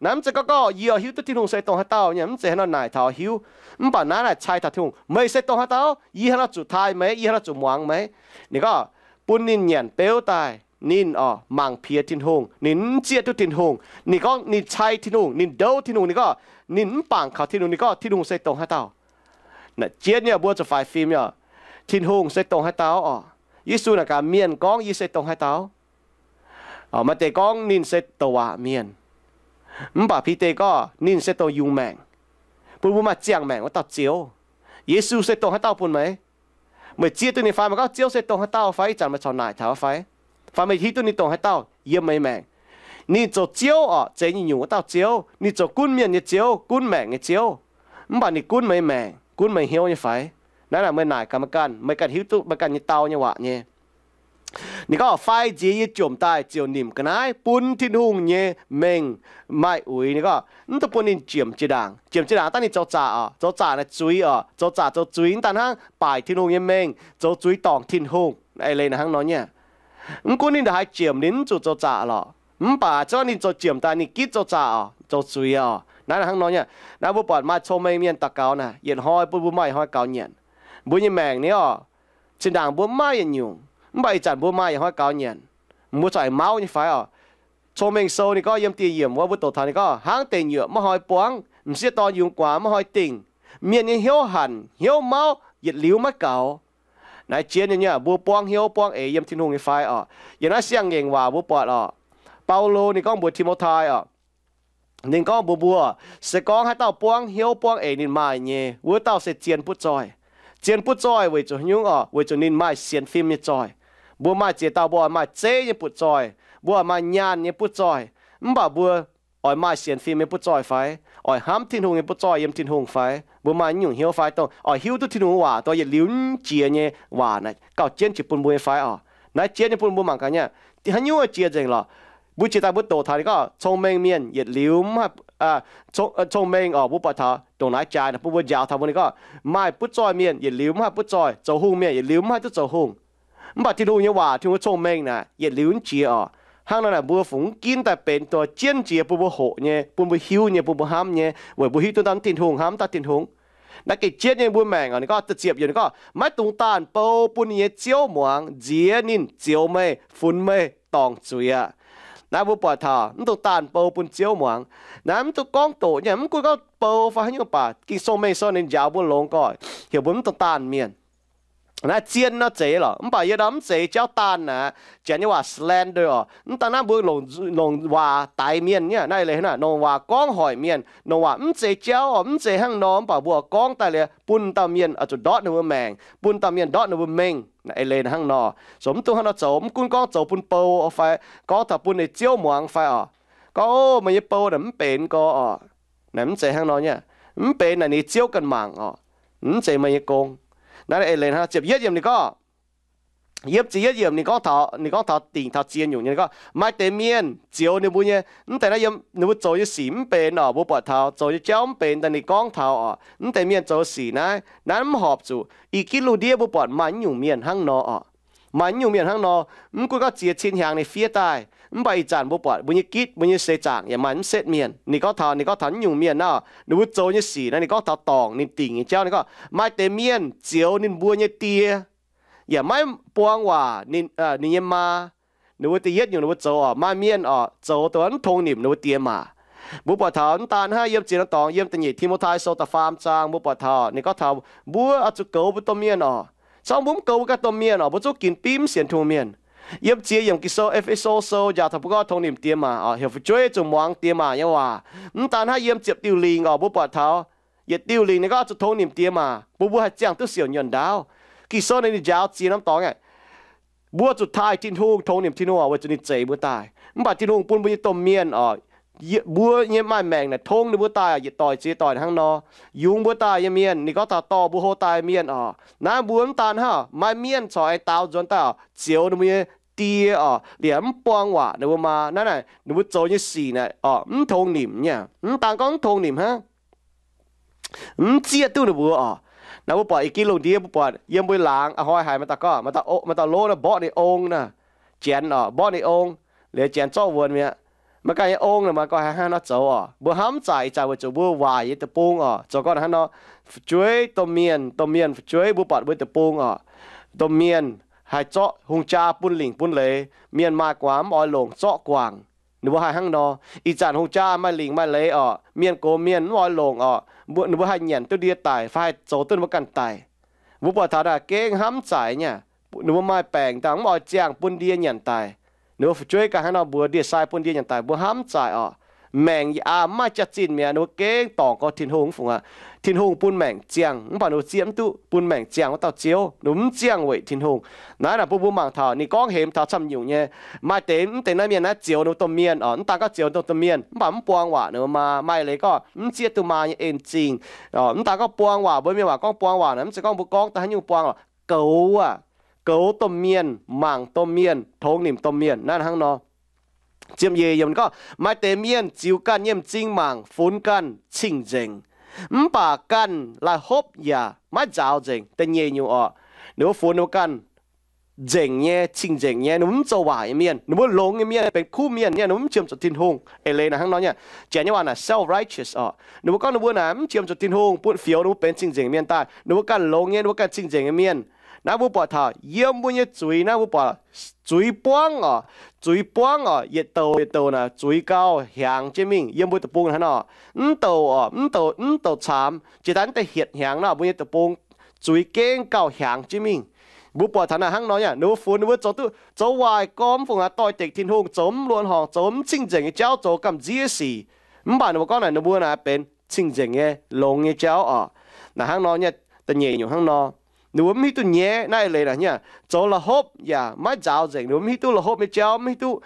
Naaiv mv zeiz gorngv, gorngv yie oix hiuv duqv Tin-Hungh se dongh haaix dauh nyei, mv zeiz hnangv nor naaic taux hiuv. Mv baac naaiv naaic cai taux Tin-Hungh, meih se dongh haaix dauh? Yie hnangv nor zuqc taaih meih, yie hnangv nor zuqc muangx meih. Ninh gorngv bun ninh nyanc beuv daaih, ninh oc mangc piex Tin-Hungh, ninh mv zieqv duqv Tin-Hungh. Ninh gorngv ninh cai Tin-Hungh, ninh ndouv Tin-Hungh, ninh gorngv ninh mv bangc kaux Tin-Hungh, ninh gorngv Tin-Hungh se dongh haaix dauh. Naaic jienv nyei mbuo zuqc faix fim nyei oc. Tin-Hungh se dongh haaix dauh oc? Yesu naaic gaax mienh gorngv, Yie se dongh haaix dauh? Maaih deix gorngv ninh se douc waac mienh. Mv baac Bide gorngv ninh se dongh yungz maengc, bun mbuo maaih ziangh maengc wuov dauh Ziouv. Yesu se dongh haaix dauh bun meih? Meih zieqv duqv ninh fai? Meih gorngv Ziouv se dongh haaix dauh fai? Ih zanc meih corc naaic taux fai? Fai meih hiuv duqv ninh dongh haaix dauh yiem meih maengc? Ninh zoux Ziouv oc, zeix nyungc-nyungc wuov dauh Ziouv. Ninh zoux gunv mienh nyei Ziouv, gunv maengc nyei Ziouv. Mv baac ninh gunv meih maengc, gunv meih hnyouv nyei fai? Naaiv naaic meih naaic gaax meih ganh, meih ganh hiuv duqv meih ganh nyei dau nyei waac nyei. Ninh gorngv, Fai nziex yie jomc daaih ziouc nimc ga'naaiv bun Tin-Hungh nyei mengh maaih uix. Ninh gorngv mv duqv bun ninh jiemc jiex ndaangc. Jiemc jiex ndaangc dangv ninh zoux zaqc oc. Zoux zaqc naaic zuiz oc. Zoux zaqc zoux zuiz mv daan hnangv baaic Tin-Hungh nyei mengh, zoux zuiz dorngc Tin-Hungh. Eix leiz naaic hnangv nor nyei. Mv gunv ninh ndongc haaix jiemc, ninh mv zuqc zoux zaqc lorqc. Mv baac zungv ninh zoux jiemc daaih, ninh gitv zoux zaqc oc, zoux zuiz oc. Naaiv hnangv nor nyei. Naaiv mbuo buatc maaih cong-mengh mienh daux gaux naaic, yietc hnoi bun mbuo maaih yietc hnoi gaux nyanc. Mbuo nyei maengc ni oc, zinh ndaangc mbuo mv maaih yietc nyungc, mv baac ih zanc mbuo maaih yietc hnoi gaux nyanc. Mbuo corc aengx mauv nyei fai oc? Cong-Mengh Sou ninh gorngv yiem dieh yiemc wuov mbuo doqc taux ninh gorngv, Hnangv deic nyuoqc maiv hnoi buangv, m'sieqv dorn yungz guaax maiv hnoi dingh, mienh nyei hnyouv hanc hnyouv mauv yietc liuz maiv gaux. Naaiv jienv nyei, mbuo buangv hnyouv buangv eix yiem Tin-Hungh nyei fai oc? Yiem naaiv Siang-Ngaengc Waac mbuo buatc oc, Baulo ninh gorngv mbuox Ti^mo^tai oc, ninh gorngv mbuox mbuo, se gorngv haaix dauh buangv hnyouv buangv eix ninh maaih nyei, wuov dauh se zien butv zoih. Zien butv zoih weic zuqc haaix nyungc oc? Weic zuqc ninh maaih sienx fim nyei zoih. Mbuo maaih ziex dauh, mbuo oix maaih zeiv nyei butv zoih, mbuo oix maaih nyaanh nyei butv zoih, mv baac mbuo oix maaih sienx fim nyei butv zoih fai? Oix hnamv Tin-Hungh nyei butv zoih yiem Tin-Hungh fai? Mbuo maaih nyungc hnyouv fai dongh oix hiuv duqv Tin-Hungh waac, dongh yietc liuz mv jiex nyei waac naaiv gauh jienv jiex bun mbuo nyei fai oc? Naaiv jienv nyei bun mbuo mangc gaax nyei. Haaix nyungc jiex nzengc lorqc? Mbuo jiex daaih mbuo doqc taux ninh gorngv cong-mengh mienh yietc liuz mv haih, cong-mengh oc, mbuo buatc taux dongh naaiv jaaix naaic bun mbuo njaaux taux mbuo ninh gorngv maaih butv zoih mienh yietc liuz mv haih butv zoih, zoux hungh mienh yietc liuz mv haih duqv zoux hungh. Mv baac Tin-Hungh nyei waac, Tin-Hungh cong-mengh naaic yietc liuz mv jiex oc. Hnangv nor naaic mbuo fungx mv ginv daaih benx dongh jienv jiex bun mbuo hoqc nyei, bun mbuo hiuv nyei, bun mbuo hnamv nyei, weic mbuo hiuv duqv dauh Tin-Hungh hnamv dauh Tin-Hungh. Naaiv gengh jienv nyei mbuo maengc oc. Ninh gorngv, ziepc yiemc ninh gorngv, maiv dungx daanh bou bun ninh nyei ziouv muangx, nziex ninh zioux meih, funx meih, dorngc zuiz aqv. Naaiv mbuo buatc taux mv dungx daanh bou bun ziouv muangx. Naaiv mv duqv gorngv doqc nyei, mv gunv gorngv bou fai haaix nyungc baac Ging-Sou, Ging-Sou ninh njaaux mbuo longx gorx, heuc mbuo mv dungx daanh mienh. Naaiv zien nor zeiz lorqc, mv baac yie ndau mv zeiz jauv daanh aqv. Janx nyei waac slander oc. Mv daan naaiv mbuo longc, longc waac daix mienh nyei. Naaiv leiz hnangv naaic, longc waac gorngv hoic mienh, longc waac mv zeiz jauv oc, mv zeiz hnangv nor, mv baac mbuo oix gorngv daaih liuz bun dauh mienh oix zuqc ndortv ninh mbuo maengc, bun dauh mienh ndortv ninh mbuo mengh. Eix leiz hnangv nor, zoux mv dungx hnangv nor zoux, mv gunv gorngv zoux bun bou fai gorngv taux bun ninh ziouv muangx fai oc, gorngv, O, meih nyei bou naaic mv benx gorx oc. Naaic mv zeiz hnangv nor nyei. Mv benx naaic ninh ziouv ganh mangc oc. Mv zeiz meih nyei gong. Naaiv eix leiz hnangv. Ziepc yietv yiemc ninh gorngv, yiem ziepc yietv yiemc ninh gorngv taux, ninh gorngv taux dingc taux ziex nyungc nyei. Ninh gorngv maaih deix mienh zioux ninh mbuo nyei, mv deix naaiv yiem ninh mbuo zoux nyei sic mv benx oc. Mbuo buatc taux zoux nyei jauv mv benx daaih ninh gorngv taux oc, mv deix mienh zoux sic naaiv, naaiv mv horpc zuqc. Ih gitv lungh ndiev mbuo buatc maaih nyungc mienh hnangv nor oc. Maaih nyungc mienh hnangv nor, mv gunv gorngv ziex cin hnyangx ninh fiev daaih, mv baac ih zanc mbuo buatc mbuo nyei gitv, mbuo nyei seix zaangc yaac maaih mv setv mienh. Ninh gorngv taux, ninh gorngv taux nyungc mienh naaiv, ninh mbuo zoux nyei sic naaiv, ninh gorngv taux dorngc ninh dingc nyei jauv. Ninh gorngv maaih deix mienh zioux ninh mbuo nyei die yaac maiv buang waac ninh, ninh nyei maa. Ninh mbuo da'yietv nyungc ninh mbuo zoux oc, maaih mienh oc zoux dongh mv tongx nimc ninh mbuo die maac. Mbuo buatc taux mv daan hnangv, yiem ziex norm dorngx, yiem da'nyeic Ti^mo^tai Sou da'faam zaang, mbuo buatc taux ninh gorngv taux mbuo oix zuqc goux mbuo domh mienh oc. Corc mbuo mv goux mbuo ganh domh mienh oc, mbuo zungv ginx bimv sienx tungh mienh. Yiem ziex yiemc Ging-Sou, E^fe^so Sou njaaux taux mbuo gorngv tongx nimc die maac oc, heuc fu'jueiv zuqc muangx die maac nyei waac. Mv daan hnangv, yiem ziepc diuh lingc oc, mbuo buatc taux yietc diuh lingc ninh gorngv zuqc tongx nimc die maac, mbuo mbuo haih ziangh duqv siouc nyuonh ndaauv. Ging-Sou naaiv ninh njaaux ziex norm dorngx aeqv, mbuo zuqc taaih Tin-Hungh, tongx nimc Tin-Hungh oc, weic zuqc ninh zeix mbuo daaih. Mv baac Tin-Hungh bun mbuo nyei domh mienh oc, mbuo nyei maaih maengc naaic tong ninh mbuo daaih oc, yietc doic ziex doic hnangv nor, yungz mbuo daaih nyei mienh. Ninh gorngv taux dorh mbuo hlo daaih mienh oc. Naaiv mbuo mv daan hnangv, maaih mienh corc aengx daaux nzuonx daaih oc, zioux ninh mbuo nyei die oc, liemh mv buang waac ninh mbuo maa. Naaiv naaic ninh mbuo zoux nyei sic naaic oc, mv tongx nimc nyei. Mv daan gorngv mv tongx nimc hnangv, mv zieqv duqv ninh mbuo oc. Naaiv mbuo buatc ih gitv lungh ndiev mbuo buatc yiem mbuo laangz a'hnoi haiz maaih dauh gorngv, maaih dauh lov naaiv mborqv ninh ong naaic, Janx oc, mborqv ninh ong, liuz Janx zorqv wuonx mi'aqv. Maaih ganh nyei ong naaic maaih ganh haih hnangv nor zoux oc. Mbuo hnamv zaaic ih zanc weic zuqc mbuo waaic nyei deic-bung oc, zoux gau hnangv nor, fu'jueiv domh mienh, domh mienh fu'jueiv mbuo buatc mbuo deic-bung oc, domh mienh haih zorqv hungh jaa bun lingc bun leiz, mienh maaih gu'nguaaz mv oix longc zorqv guangc. Ninh mbuo haih hnangv nor. Ih zanc hungh jaa maaih lingc maaih leiz oc, mienh gox mienh mv oix longc oc, ninh mbuo haih nyanc duqv ndie daic fai haih zoux duqv ninh mbuo ganh daic. Mbuo buatc taux naaic gengh hnamv zaaic nyei. Ninh mbuo maaih baengc dangh mv oix ziangh bun ndie nyanc daic. Ninh mbuo fu'jueiv ganh hnangv nor mbuox ndie-sai bun ndie nyanc daic, mbuo hnamv zaaic oc. Maengc yaac mv maaih jaax-zinh mi'aqv, ninh mbuo gengh dorngc gorx Tin-Hungh, mv fungc aqv. Tin-Hungh bun maengc ziangh mv baac ninh mbuo zieqv mv duqv bun maengc ziangh wuov dauh Ziouv, ninh mbuo mv ziangh weic Tin-Hungh. Naaiv naaic bun mbuo mangc taux ninh gorngv hemx taux camv nyungc nyei. Maaih deix mv deix naaiv mienh naaiv zioux ninh mbuo domh mienh oc, mv daan gorngv zioux ninh mbuo domh mienh mv baac mv buang waac ninh mbuo maa. Maaih leiz gorngv mv zieqv duqv maa nyei en-zingh. Mv daan gorngv buang waac, mbuo mienh waac gorngv buang waac naaic, mv zeiz gorngv mbuo gorngv daaih haaix nyungc buang lorqc. Goux aac, goux domh mienh, mangc domh mienh, tongx nimc domh mienh, naaiv hnangv nor. Ziemx yie yiem gorngv maaih deix mienh ziux ganh nyei m'zing mangc, funx ganh cing-nzengc, mv baac ganh laih hopv yaac maiv nzaaux nzengc. Da'nyeic nyungc oc, ninh mbuo funx ninh mbuo ganh nzengc nyei, cing-nzengc nyei, ninh mbuo mv zoux waaic nyei mienh, ninh mbuo longx nyei mienh, benx kuv mienh nyei, ninh mbuo mv qiemx zuqc Tin-Hungh. Eix leiz naaic hnangv nor nyei. Janx nyei waac naaic self-righteous oc. Ninh mbuo gorngv ninh mbuo naaic mv qiemx zuqc Tin-Hungh bun fioux ninh mbuo benx cing-nzengc mienh daaih, ninh mbuo ganh longx nyei, ninh mbuo ganh cing-nzengc nyei mienh. Naaiv mbuo buatc taux yiem mbuo nyei zuiz naaiv, mbuo buatc zuiz buangv oc, zuiz buangv oc, yietc douc yietc douc naaic zuiz gauh hiaangx jienv mingh yiem mbuo deic-bung hnangv nor. Mv douc oc, mv douc, mv douc caamx, jiex daaih mv deix hietc hnyangx nor, mbuo nyei deic-bung zuiz gengh gauh hiaangx jienv mingh. Mbuo buatc taux naaic hnangv nor nyei, ninh mbuo funx ninh mbuo zoux duqv, zoux waaic gormx, mv fungc aqv, doix-dekc Tin-Hungh, zoux mv luonx horngc, zoux mv cing-nzengc nyei jauv, zoux gamh nziev sic. Mv baac ninh mbuo gorngv naaic ninh mbuo naaic benx cing-nzengc nyei, longx nyei jauv oc. Naaic hnangv nor nyei, da'nyeic nyungc hnangv nor. Ninh mbuo mv hiuv duqv nyaiv naaiv eix leiz naaic nyei, zoux la'hopv yaac maiv nzaaux nzengc. Ninh mbuo mv hiuv duqv la'hopv nyei jauv, mv hiuv duqv,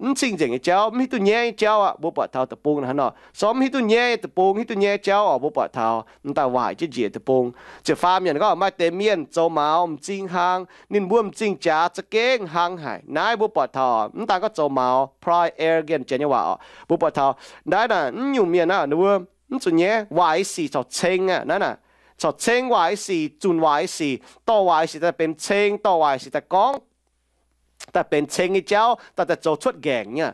mv cing-nzengc nyei jauv, mv hiuv duqv nyaiv nyei jauv aqv. Mbuo buatc taux deic-bung hnangv nor, sor mv hiuv duqv nyaiv nyei deic-bung, hiuv duqv nyaiv nyei jauv oc, mbuo buatc taux mv daaih waaic jienv njiec deic-bung. Ziepc faam yiemc gorngv maaih deix mienh zoux maux m'zing hlang, ninh mbuo m'zing jaax za'gengh hlang haic. Naaiv mbuo buatc taux mv daan gorngv zoux maux, pride, arrogance, janx nyei waac oc. Mbuo buatc taux naaiv naaic mv nyungc mienh aqv, ninh mbuo mv zuqc nyaiv, waaic sic corc ceng aqv. Naaiv naaic corc ceng waaic sic, zunc waaic sic, dorh waaic sic daaih benx ceng, dorh waaic sic daaih gorngv, daaih benx ceng nyei jauv, daaih daaih zoux cuotv nqaengc nyei.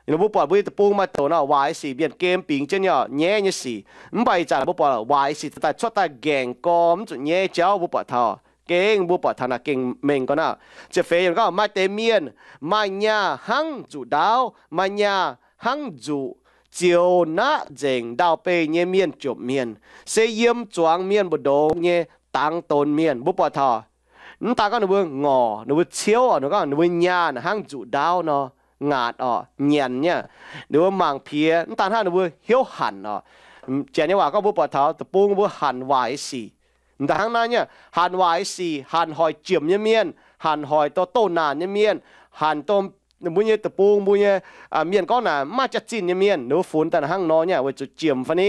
Mbuo buatc mbuo nyei deic-bung maaih douc nor, waaic sic mienh gem bingx jienv nyei, nyaiv nyei sic. Mv baac ih zanc mbuo buatc waaic sic daaih cuotv daaih ngaengc gorx, mv zuqc nyaiv jauv. Mbuo buatc taux gengh, mbuo buatc taux naaic gengh mengh gorx naaic. Ziepc feix yiemc gorngv, maaih deix mienh maaih nyaah hnangv nzuqc ndaauv, maaih nyaah hnangv nzuqc zioux naqv nzengc ndau-beih nyei mienh jomc mienh, se yiem zuangx mienh mbu'ndongx nyei dangx donx mienh. Mbuo buatc taux mv daan gorngv ninh mbuo ngorc, ninh mbuo ciouv oc, ninh gorngv ninh mbuo nyaah hnangv nzuqc ndaauv nor, ngaatc oc, nyanc nyei. Ninh mbuo mangc piex, mv daan hnangv, ninh mbuo hnyouv hanc oc. Janx nyei waac gorngv mbuo buatc taux deic-bung mbuo hanc waaic sic. Da'hnangv naaiv nyei, hanc waaic sic, hanc hoic jiemc nyei mienh, hanc hoic dorh douz-naanc nyei mienh, hanc dorh mbuo nyei deic-bung mbuo nyei mienh gorngv naaic mv maaih jaax-zinh nyei mienh, ninh mbuo funx daaih hnangv nor nyei, weic zuqc jiemc fai ni,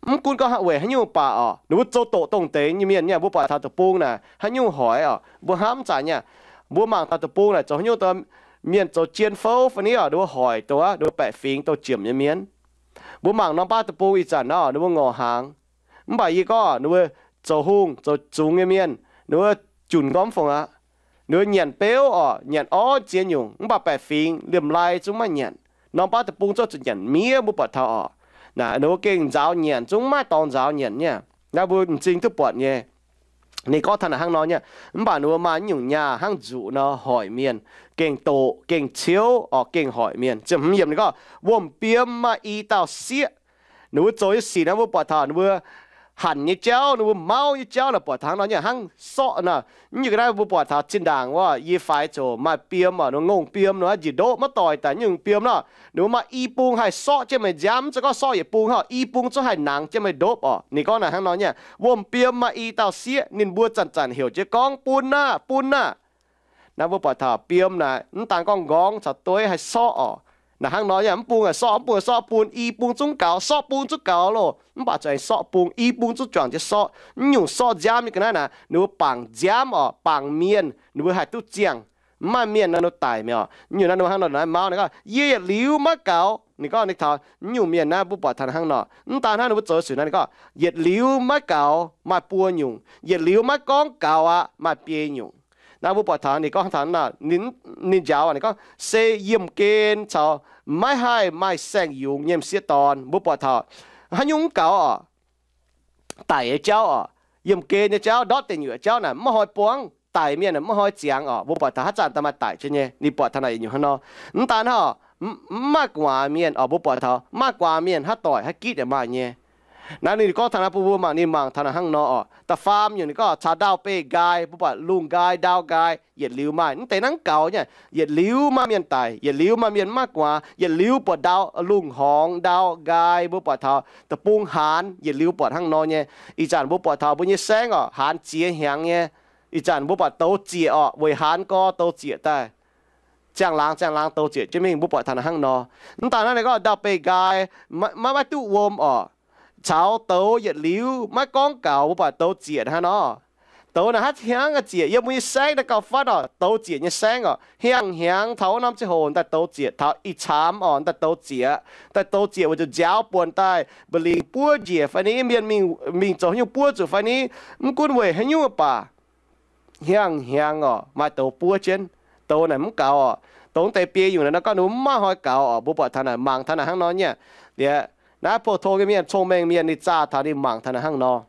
mv gunv gorngv weic haaix nyungc baac oc, ninh mbuo zoux doqc dongh deix nyei mienh nyei. Mbuo buatc taux deic-bung naaic haaix nyungc hoic oc, mbuo hnamv zanc nyei, mbuo mangc taux deic-bung naaic zoux haaix nyungc, mienh zoux jien fouv fai ni oc, ninh mbuo hoic dongh, ninh mbuo baeqc fingx dongh jiemc nyei mienh. Mbuo mangc norm baav deic-bung ih zanc nor, ninh mbuo ngorc hnaangx. Mv baac yie gorngv ninh mbuo zoux hungh zoux zungx nyei mienh, ninh mbuo junc gormv fongc aqv. Ninh mbuo nyanc beuv oc, nyanc orv ziex nyungc, mv baac baeqc fingx liemh lai zungv maiv nyanc. Norm baav deic-bung zungv zuqc nyanc miev, mbuo buatc taux oc. Naaic ninh mbuo gengh nzaaux nyanc zungv maiv dorngx nzaaux nyanc nyei. Naaiv mbuo m'zing duqv buatc nyei. Ninh gorngv taux naaic hnangv nor nyei, mv baac ninh mbuo maaih nyungc nyaah hnangv nzuqc nor hoic mienh, gengh doqc, gengh ciouv oc, gengh hoic mienh. Ziepc hmz yiemc ninh gorngv, wuom-biom maaih i dauh sieqv. Ninh mbuo zoux nyei sic naaiv mbuo buatc taux ninh mbuo hanc nyei jauv, ninh mbuo mauv nyei jauv naaic buatc taux hnangv nor nyei, hnangv sorqv naaic. Mv nyungc ga'naaiv mbuo buatc taux zinh ndaangc wuov yie faix ziouc maaih biom oc, ninh mbuo ngongh biom nor njiec ndoqv maiv doic daaih nyungc biom nor, ninh mbuo maaih i bung haih sorqv jienv meih nziaamv, mv zeiz gorngv sorqv yietc bung hnangv, i bung zungv haih nangx jienv meih ndopv oc. Ninh gorngv naaic hnangv nor nyei, wuom-biom maaih i dauh sieqv, ninh mbuo zanc-zanc heuc jienv gorngv, bun aah, bun aah. Naaiv mbuo buatc taux biom naaic mv daan gorngv nqorngv caux dueiv haih sorqv oc. Naaic hnangv nor nyei, mv bung haih sorqv, mv bung haih sorqv, bun i bung zungv gaux, sorqv bung zungv gaux loh, mv baac zuqc aengx sorqv bung, i bung zungv juangc jienv sorqv. Mv nyungc sorqv nziaamv nyei ga'naaiv naaic, ninh mbuo bangc nziaamv oc, bangc mienh, ninh mbuo haih duqv ziangh. Mv maaih mienh naaiv ninh daic mi'aqv. Mv nyungc naaiv ninh hnangv nor naaiv mauv, ninh gorngv, yie yietc liuz maiv gaux. Ninh gorngv ninh taux mv nyungc mienh naaiv mbuo buatc taux hnangv nor. Mv daan hnangv ninh mbuo zoux sic naaiv, ninh gorngv yietc liuz maiv gaux maaih buo nyungc, yietc liuz maiv gorngv gaux aqv maaih biei nyungc. Naaiv mbuo buatc taux ninh gorngv taux ninh, ninh njaaux ninh gorngv se yiemh gen caux maiv haih maaih saeng-yungz nyei m'sieqv dorn. Mbuo buatc taux haaix nyungc mv gaux oc, daic nyei jauv oc, yiemh gen nyei jauv, ndortv deic nyuoqc jauv naaic maiv hnoi buangv, daic mienh maiv hnoi ziangx oc. Mbuo buatc taux haaix zanc daaih maaih daic jienv nyei. Ninh buatc taux naaic yietc nyungc hnangv nor. Mv daan hnangv oc, mv maaih gu'nguaaz mienh oc, mbuo buatc taux maaih gu'nguaaz mienh haaix doic haaix gitv yaac maaih nyei. Naaiv ninh gorngv taux naaiv bun mbuo mangc, ninh mangc taux naaic hnangv nor oc. Da'faam nyungc ninh gorngv caux ndau-beih nqaai, mbuo buatc lungh nqaai, ndau nqaai, yietc liuz maaih. Mv deix naaiv gaux nyei, yietc liuz maaih mienh daic, yietc liuz maaih mienh maiv gu'nguaaz, yietc liuz buatc ndau, lungh horngz, ndau nqaai, mbuo buatc taux deic-bung haanz, yietc liuz buatc hnangv nor nyei. Ih zanc mbuo buatc taux mbuo nyei saengv oc, haanz ziex hnyangx nyei. Ih zanc mbuo buatc douz zieqc oc, weic haanz gorx douz zieqc daaih. Ziangh laangz ziangh laangz douz zieqc jienv mingh, mbuo buatc taux naaiv hnangv nor. Mv daan hnangv ninh gorngv ndau-beih nqaai maiv, maiv duqv wuom oc, caux douz yietc liuz maiv gorngv gaux, mbuo buatc douz zieqc hnangv nor. Douz naaic haaix hnyangx zieqc, yiem mbuo nyei saengv daaih gauh fatv oc, douz zieqc nyei saengv oc, hiangh hnyangx taux wuov norm ziangh hoc daaih douz zieqc, taux ih caamx oc daaih douz zieqc, daaih douz zieqc weic zuqc nziaaux buonc daaih, mba'lingc buov njiec fai ni, mienh mingh zoux haaix nyungc buov zuqc fai ni, mv gunv weic haaix nyungc baac hiangh hnyangx oc maaih douz buov jienv. Douz naaic mv gaux oc. Douz deix biei nyungc naaiv gorngv ninh mbuo mv maaih hnoi gaux oc. Mbuo buatc taux naaic, mangc taux naaic hnangv nor nyei. Liuz naaiv pou-tong nyei mienh, cong-mengh mienh, ninh zaah taux ninh mangc taux naaic hnangv nor,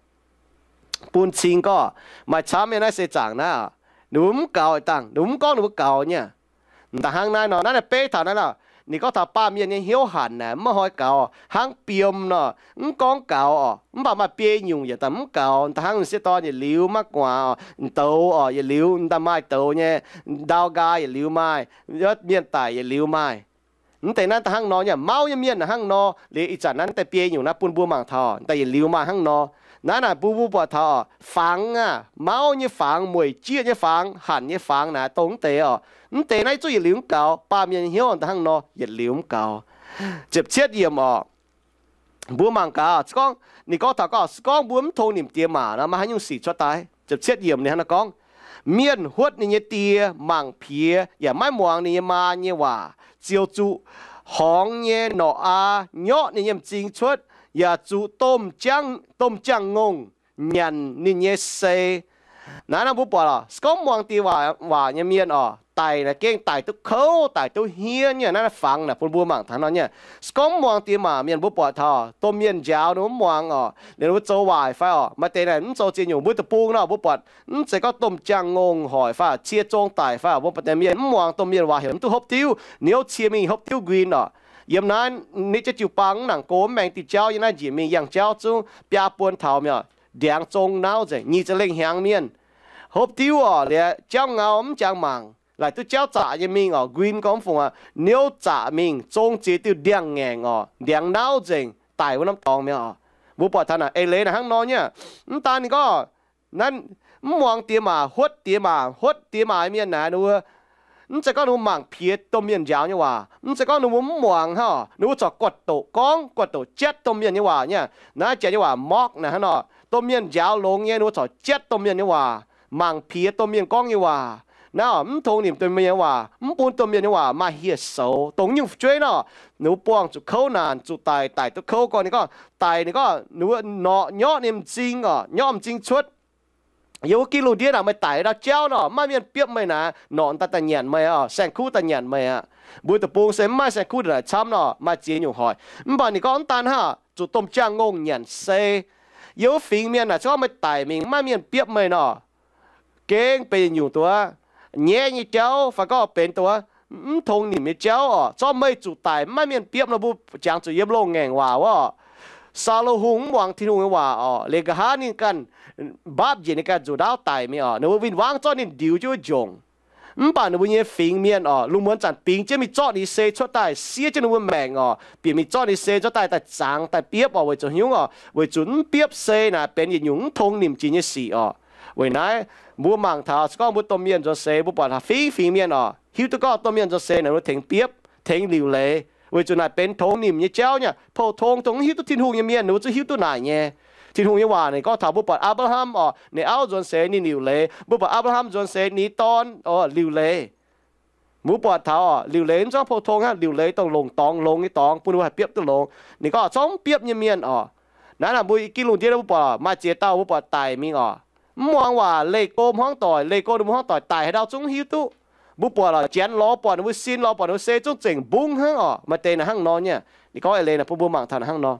bun cing gorngv maaih camv nyei naaiv seix zaangc naaiv, ninh mbuo mv gaux dangh, ninh mbuo mv gorngv ninh mbuo gaux nyei. Da'hnangv naaiv nor, naaiv naaiv beiv taux naaiv nor, ninh gorngv taux baamh mienh nyei hnyouv hanc naaic mv maaih hnoi gaux, hnangv biom nor, mv gorngv gaux oc, mv baac maaih biei nyungc yietc daaih mv gaux. Da'hnangv m'sieqv dorn yietc liuz maiv gu'nguaaz oc, douz oc yietc liuz daaih maaih douz nyei, ndau nqaai yietc liuz maaih, mienh daic yietc liuz maaih. Mv deix naaiv da'hnangv nor nyei, mauv nyei mienh hnangv nor. Liuz ih zanc naaiv deix biei nyungc naaiv bun mbuo mangc taux daaih yietc liuz maaih hnangv nor. Naaiv naaic bun mbuo buatc taux fangx aah, mauv nyei fangx, mueic jieqv nyei fangx, hanc nyei fangx naaic dongh mv deix oc. Mv deix naaiv zungv yietc liuz mv gaux, baamh mienh nyei hnyouv da'hnangv nor yietc liuz mv gaux. Ziepc cietv yiemc oc, mbuo mangc gaax, se gorngv ninh gorngv taux gorngv, se gorngv mbuo mv tong nimc diex maac nor, maaih haaix nyungc sic cuotv daaih? Ziepc cietv yiemc ninh hnangv naaiv gorngv, mienh huotv ninh nyei die mangc piex yaac maiv muangx ninh nyei maa nyei waac, ziouc zuqc horngz nyei norqc aa nyorqv ninh nyei m'zing cuotv, yaac zuqc domh jaang-ngongh nyanc ninh nyei sei. Naaiv nor mbuo buatc oc, se gorngv muangx die waac nyei mienh oc, daic naaic gengh daic duqv kouv, daic duqv hniev nyei. Naaiv fangx naaic bun mbuo mangc taux nor nyei. Se gorngv mv muangx diex maac mienh, mbuo buatc taux domh mienh njaaux ninh mv muangx oc, liuz ninh mbuo zoux waaic fai oc, maaih deix naaic mv zoux ziex nyungc. Mbuo deic-bung nor mbuo buatc mv zeiz gorngv domh jaang-ngongh hoic fai cie zong daic fai oc, mbuo buatc deix mienh mv muangx domh mienh waac heuc mv duqv hopv diuv, ninh hopv cie mingh hopv diuv nquin oc. Yiem naaiv nitv jienv jiu-baang mv nangc go mv maengx diuh jauv, yiem naaiv njiec mingh yangh jauv zungv biaa buon taux mi'aqv. Ndiangx zong nauv nzengc, nyic ziepc lengh hnyangx mienh hopv diuv oc, liuz jauv ngau mv jangx mangc, laaic duqv jauv zaqc nyei mingh oc, nquin gorngv fungc aqv, niouv zaqc mingh, zong ziex diuh ndiangx-ngaengc oc, ndiangx nauv nzengc, daic wuov norm dorngx mi'aqv oc. Mbuo buatc taux naaic eix leiz naaic hnangv nor nyei. Mv daan ninh gorngv, naaiv mv muangx diex maac, huotv diex maac, huotv diex maac mienh naaic, ninh mbuo mv zeiz gorngv ninh mbuo mangc piex domh mienh njaaux nyei waac, mv zeiz gorngv ninh mbuo mv muangx hnangv oc, ninh mbuo corc guatc doqc gorngv, guatc doqc jatv domh mienh nyei waac nyei. Naaiv janx nyei waac mock naaic hnangv nor, domh mienh njaaux longx nyei, ninh mbuo corc jatv domh mienh nyei waac, mangc piex domh mienh gorngv nyei waac. Naaiv oc, mv tongx nimc domh mienh nyei waac, mv bun domh mienh nyei waac maaih hieh soux, dongh nyungc fu'jueiv nor, ninh mbuo buangh zuqc kouv naanc, zuqc daic, daic duqv kouv gorn. Ninh gorngv daic, ninh gorngv ninh mbuo norqc nyorqv ninh m'zing oc, nyorqv m'zing cuotv. Yiem wuov gitv lungh ndiev naaic meih daic ndau jauv nor, maaih mienh biopv meih naaic, norqc daaih daaih nyanc meih oc, saeng-kuv daaih nyanc meih aqv. Mbuo deic-bung se mv maaih saeng-kuv ndongc naaic camv nor, maaih ziex nyungc hoic. Mv baac ninh gorngv mv daan hnangv, zuqc domh jaang-ngongh nyanc sei. Yiem wuov fingx mienh naaic, se gorngv meih daic mingh, mv maaih mienh biopv meih nor, gengh benx yietc nyungc duqv nyaiv nyei jauv fai gorngv benx duqv mv tongx nimc nyei jauv oc. Zorqv meih zuqc daic mv maaih mienh biopv nor, mbuo jangx zuqc yiem loz-ngaengc waac wuov oc. Saulo hungh mv muangx Tin-Hungh nyei waac oc, liuz nqa'haav ninh ganh mbaapv njiec ninh ganh nzuqc ndaauv daic mingh oc. Ninh mbuo win-wangv zorqv ninh ndiux jienv wuov njongc. Mv baac ninh mbuo nyei fingx mienh oc, lungh muonz zanc bingx jienv mingh zorqv ninh nyei sei cuotv daaih, siev jienv ninh mbuo maengc oc, bieqc mingh zorqv ninh nyei sei cuotv daaih, daaih zangx daaih biopv oc. Weic zuqc haaix nyungc oc? Weic zuqc mv biopv sei naaic benx yietc nyungc mv tongx nimc jiex nyei sic oc. Weic naaiv mbuo mangc taux se gorngv mbuo domh mienh nzuonx seix, mbuo buatc fingx fingx mienh oc, hiuv duqv gorngv domh mienh nzuonx seix naaic ninh mbuo tengx biopv, tengx liuc leiz, weic zuqc naaic benx tongx nimc nyei jauv nyei. Pou-tong dongh mv hiuv duqv Tin-Hungh nyei mienh, ninh mbuo zungv hiuv duqv naaic nyei. Tin-Hungh nyei waac ninh gorngv taux mbuo buatc Apc^laa^ham oc, ninh auv nzuonx seix ninh liuc leiz. Mbuo buatc Apc^laa^ham nzuonx seix ninh dorn oc liuc leiz. Mbuo buatc taux oc, liuc leiz mv zeiz gorngv pou-tong hnangv, liuc leiz dongh longc dorngx, longx nyei dorngx bun ninh mbuo haih biopv duqv longx. Ninh gorngv zorqv mv biopv nyei mienh oc. Naaiv naaic mbuo i gitv lungh ndiev mbuo buatc maaih ziex dauh mbuo buatc daic mingh oc, mv muangx waac, leih go hmuangv doic, leih go ninh mbuo hmuangv doic daic haaix ndau zungv hiuv duqv. Mbuo buatc oc, janx lorz buatc ninh mbuo sin, lorz buatc ninh mbuo se zungv zengc mbungv hnangv oc. Maaih deix naaic hnangv nor nyei. Ninh gorngv eix leiz naaic bun mbuo mangc taux naaic hnangv nor.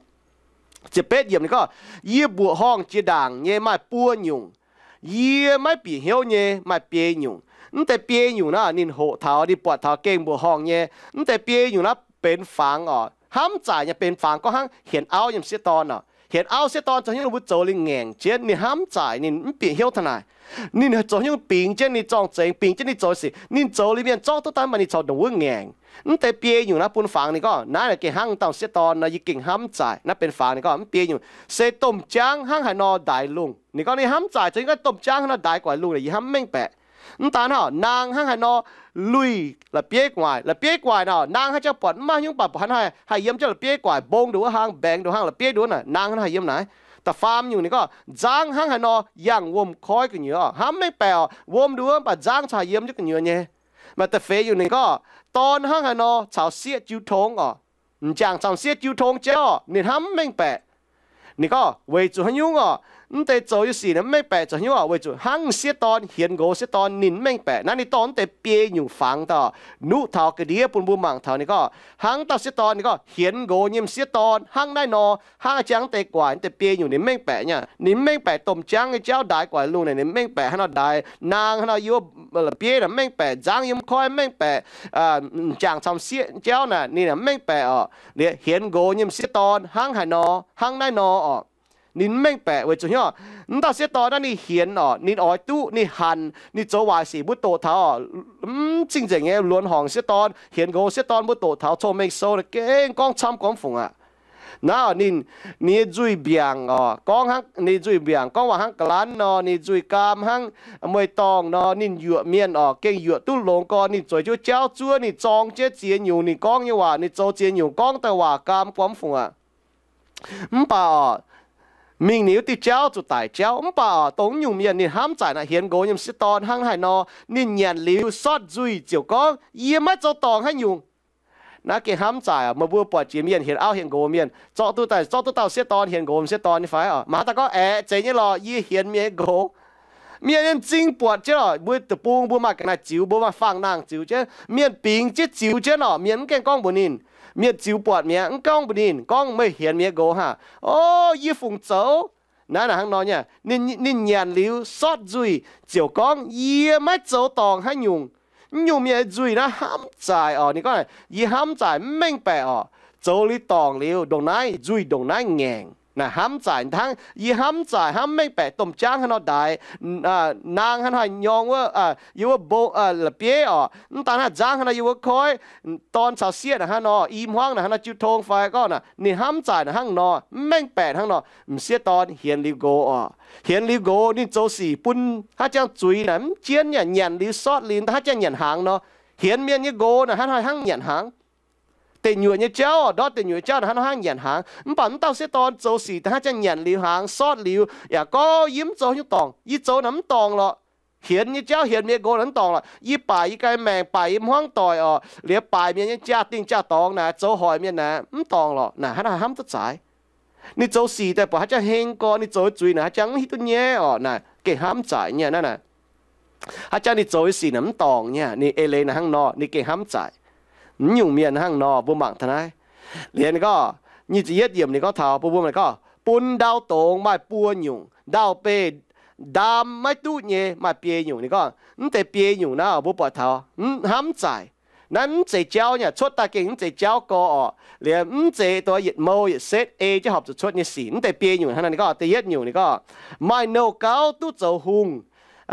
Ziepc betv yiemc ninh gorngv, Yie mbuoqc horngh jiex ndaangc nyei maaih buo nyungc. Yie maiv bieqc hnyouv nyei maaih biei nyungc. Mv deix biei nyungc naaiv ninh hoqc taux, ninh buatc taux gengh mbuoqc horngh nyei. Mv deix biei nyungc naaiv benx fangx oc, hnamv zaaic nyei benx fangx. Gorngv hnangv hienx auv nyei m'sieqv dorn oc. Hienx auv sieqv dorn zoux hnyouv ninh mbuo zoux liuz ngaengc jienv, ninh hnamv zaaic ninh mv bieqc hnyouv taux naaic. Ninh zoux hnyouv bingx jienv ninh zorng-zengx, bingx jienv ninh zoux sic, ninh zoux liuz mienh zorqv duqv daaih, mv baac ninh corc ndongc wuov ngaengc. Mv deix biei nyungc naaiv bun fangx. Ninh gorngv naaiv gengh hnangv dauh m'sieqv dorn nor, yie gengh hnamv zaaic naaiv benx fangx. Ninh gorngv mv biei nyungc se domh jaangv hnangv haaix nor ndaix lungh. Ninh gorngv ninh hnamv zaaic zoux hnyouv domh jaangv hnangv nor ndaix guaix lungh, yie hnamv mv mengh baeqc. Mv daan hnangv, naang hnangv haaix nor luih la'bieiv gu'nguaaic, la'bieiv gu'nguaaic nor, naang hnangv jauv buatc mv maaih haaix nyungc, mv baac buatc hnangv haih yiem jienv la'bieiv gu'nguaaic, mbong nduqc wuov hlang, mbaengx nduqc hlang, la'bieiv nduqc wuov naaic, naang hnangv haih yiem naaic. Da'faam nyungc ninh gorngv nzangv hnangv haaix nor yangh wuom koiv gu'nyuoz, hnamv mv mengh baeqc oc, wuom nduqc wuov mv baac nzangv corc haih yiem jienv gu'nyuoz nyei. Maaih da'feix nyungc ninh gorngv dorn hnangv haaix nor caux sieqv jiu tong oc, m'jangc caux sieqv jiu tong jauv oc, ninh hnamv mv mengh baeqc. Ninh gorngv weic zuqc haaix nyungc oc, mv deix zoux nyei sic ninh mv mengh baeqc zoux haaix nyungc oc, weic zuqc hnangv sieqv dorn hienx nqox sieqv dorn ninh mv mengh baeqc. Naaiv ninh dorh mv deix biei nyungc fangx daaih oc, nuqv taux ga'ndiev bun mbuo mangc taux. Ninh gorngv hnangv dauh sieqv dorn, ninh gorngv hienx nqox nyei m'sieqv dorn hnangv naaiv nor, hnangv jangv deix guaic, mv deix biei nyungc ninh mv mengh baeqc nyei. Ninh mv mengh baeqc domh jaangv nyei jauv ndaix guaix lungh naaic, ninh mv mengh baeqc hnangv nor ndaix. Naang hnangv nor yiem la'bieiv naaic mv mengh baeqc, nzangv yiem koiv mv mengh baeqc, m'jangc caux sieqv jauv naaic ninh mv mengh baeqc oc. Liuz hienx nqox nyei m'sieqv dorn hnangv haaix nor, hnangv naaiv nor oc, ninh mv mengh baeqc weic zuqc hnyouv mv dauh sieqv dorn naaiv ninh hienx oc, ninh oix duqv, ninh hanc, ninh zoux waaic sic mbuo doqc taux oc, mv zingh nzengc nyei luonx horngc sieqv dorn, hienx nqox sieqv dorn mbuo doqc taux cong-mengh sou naaic gengh gorngv camv gorngv fungc aqv. Naaiv ninh, ninh nyei nzuih mbiaangc oc, gorngv hnangv ninh nzuih mbiaangc gorngv waac hnangv ga'lanv nor, ninh nzuih gaam hnangv mueiz-dorngh nor, ninh yuoqc mienh oc gengh yuoqc duqv longx gorn, ninh zueiz jienv jauv zuov, ninh zorng jienv ziex nyungc, ninh gorngv nyei waac, ninh zoux ziex nyungc gorngv daaih waac gaam gorngv fungc aqv. Mv baac oc, mingh ninh wuov diuh jauv zuqc daic jauv. Mv baac oc, dongh nyungc mienh ninh hnamv zaaic naaic hienx nqox nyei m'sieqv dorn hnangv haaix nor, ninh nyanc liuz sortv nzuih ziouc gorngv, Yie maiv zoux dorngc haaix nyungc. Naaiv gengh hnamv zaaic oc. Meih mbuo buatc jiex mienh hienx auv hienx nqox mienh, zorqv duqv daaih, zorqv duqv dauh sieqv dorn hienx nqox m'sieqv dorn nyei fai oc? Mangc daaih gorngv, Aeqv, zeiz nyei lorqc, yie hienx mienh nyei nqox. Mienh nyei m'zing buatc jienv oc, mbuo deic-bung mbuo maaih ga'naaiv ziux, mbuo maaih faang-nangh ziux jienv. Mienh bingx jienv ziux jienv oc, mienh mv gaengh gorngv mbuox ninh. Mienh ziux buatc mi'aqv, mv gorngv mbuox ninh, gorngv meih hienx mienh nqox haah? O, yie fungc zoux. Naaiv naaic hnangv nor nyei, ninh nyanc liuz sortv nzuih ziouc gorngv, yie maiv zoux dorngc haaix nyungc. Mv nyungc mienh nzuih naaiv hnamv zaaic oc. Ninh gorngv, yie hnamv zaaic mv mengh baeqc oc. Zoux liuz dorngc liuz, ndongc naaiv nzuih ndongc naaiv ngaengc. Naaic hnamv zaaic hnangv, yie hnamv zaaic hnamv mv mengh baeqc, domh jaangv haaix nor ndaix, naang haaix nor haih nyorng wuov, yie wuov mbo, la'bieiv oc. Mv daan haaix nzangv haaix nor yie wuov koiv, dorn caux sieqv naaic hnangv nor, i hmuangv naaic hnangv nor jiu tong fai gorngv naaic, ninh hnamv zaaic naaic hnangv nor, mv mengh baeqc hnangv nor. M'sieqv dorn hienx liuz nqox oc. Hienx liuz nqox ninh zoux sic bun haaix jangx zuiz naaic mv jienv nyei, nyanc liuz sortv liuz da'haav jangx nyanc hnaangx nor. Hienx mienh nyei nqox naaic hnangv nor hnangv nyanc hnaangx. Deic nyuoqc nyei jauv oc, ndortv deic nyuoqc nyei jauv naaic hnangv nor hnangv nyanc hnaangx. Mv baac mv dauh sieqv dorn zoux sic da'haav jangx nyanc liuz hnaangx sortv liuz yaac gorngv, yie mv zoux haaix nyungc dorngc, yie zoux naaic mv dorngc lorqc. Hienx nyei jauv hienx mienh nqox naaic mv dorngc lorqc. Yie baaic yie ganh maengc, baaic yie hmuangv doic oc, liuz baaic mienh nyei jaa-dingh jaa-dorngx naaic, zoux hoic mienh naaic mv dorngc lorqc. Naaic hnangv nor hnamv duqv zaaic. Ninh zoux sic daaih buatc haaix jangx heng gorx, ninh zoux zuiz naaic haaix jangx mv hiuv duqv nyei oc. Naaic gengh hnamv zaaic nyei naaiv naaic. Haaix jangx ninh zoux nyei sic naaic mv dorngc nyei, ninh eix leiz naaic hnangv nor, ninh gengh hnamv zaaic. Mv nyungc mienh hnangv nor mbuo mangc taux naaiv. Liuz ninh gorngv, nyic ziepc yietv yiemc ninh gorngv taux bun mbuo mangc gorngv, bun ndau dongz maaih buo nyungc, ndau-beih ndaam maiv duqv nyei maaih biei nyungc. Ninh gorngv mv deix biei nyungc naaiv mbuo buatc taux hnamv zaaic. Naaiv mv zeiz jauv nyei, cuotv daaih gengh mv zeiz jauv gorx oc. Liuz mv zeiz dongh yietc mou yietc setv ei jienv horpc zuqc cuotv nyei sic. Mv deix biei nyungc hnangv naaiv ninh gorngv, da'yietv nyungc ninh gorngv, maaih nouh gauv duqv zoux hungh.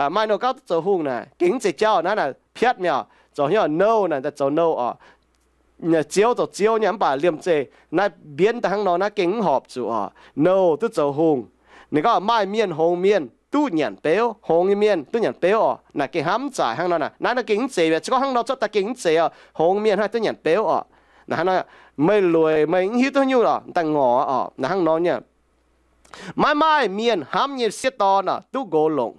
Maaih nouh gauv duqv zoux hungh naaic gengh mv zeiz jauv naaiv naaic piatv mi'aqv. Zoux hnyouv nouh naaic daaih zoux nouh oc. Ziouv zoux ziouv nyei, mv baac liemh zeih naaiv mbienv daaih hnangv nor naaiv gengh mv horpc zuqc oc. Nouh duqv zoux hungh. Ninh gorngv maaih mienh hngongx mienh duqv nyanc beuv, hngongx nyei mienh duqv nyanc beuv oc. Naaic gengh hnamv zaaic hnangv nor naaic. Naaiv nor gengh mv zeiz mi'aqv. Se gorngv hnangv nor cuotv daaih gengh mv zeiz oc. Hngongx mienh hnangv duqv nyanc beuv oc. Naaic hnangv nor, meih lueic meih mv hiuv duqv haaix nyungc lorqc, daaih ngorc oc. Naaic hnangv nor nyei. Maiv maaih mienh hnamv nyei sieqv dorn oc duqv nqox longc.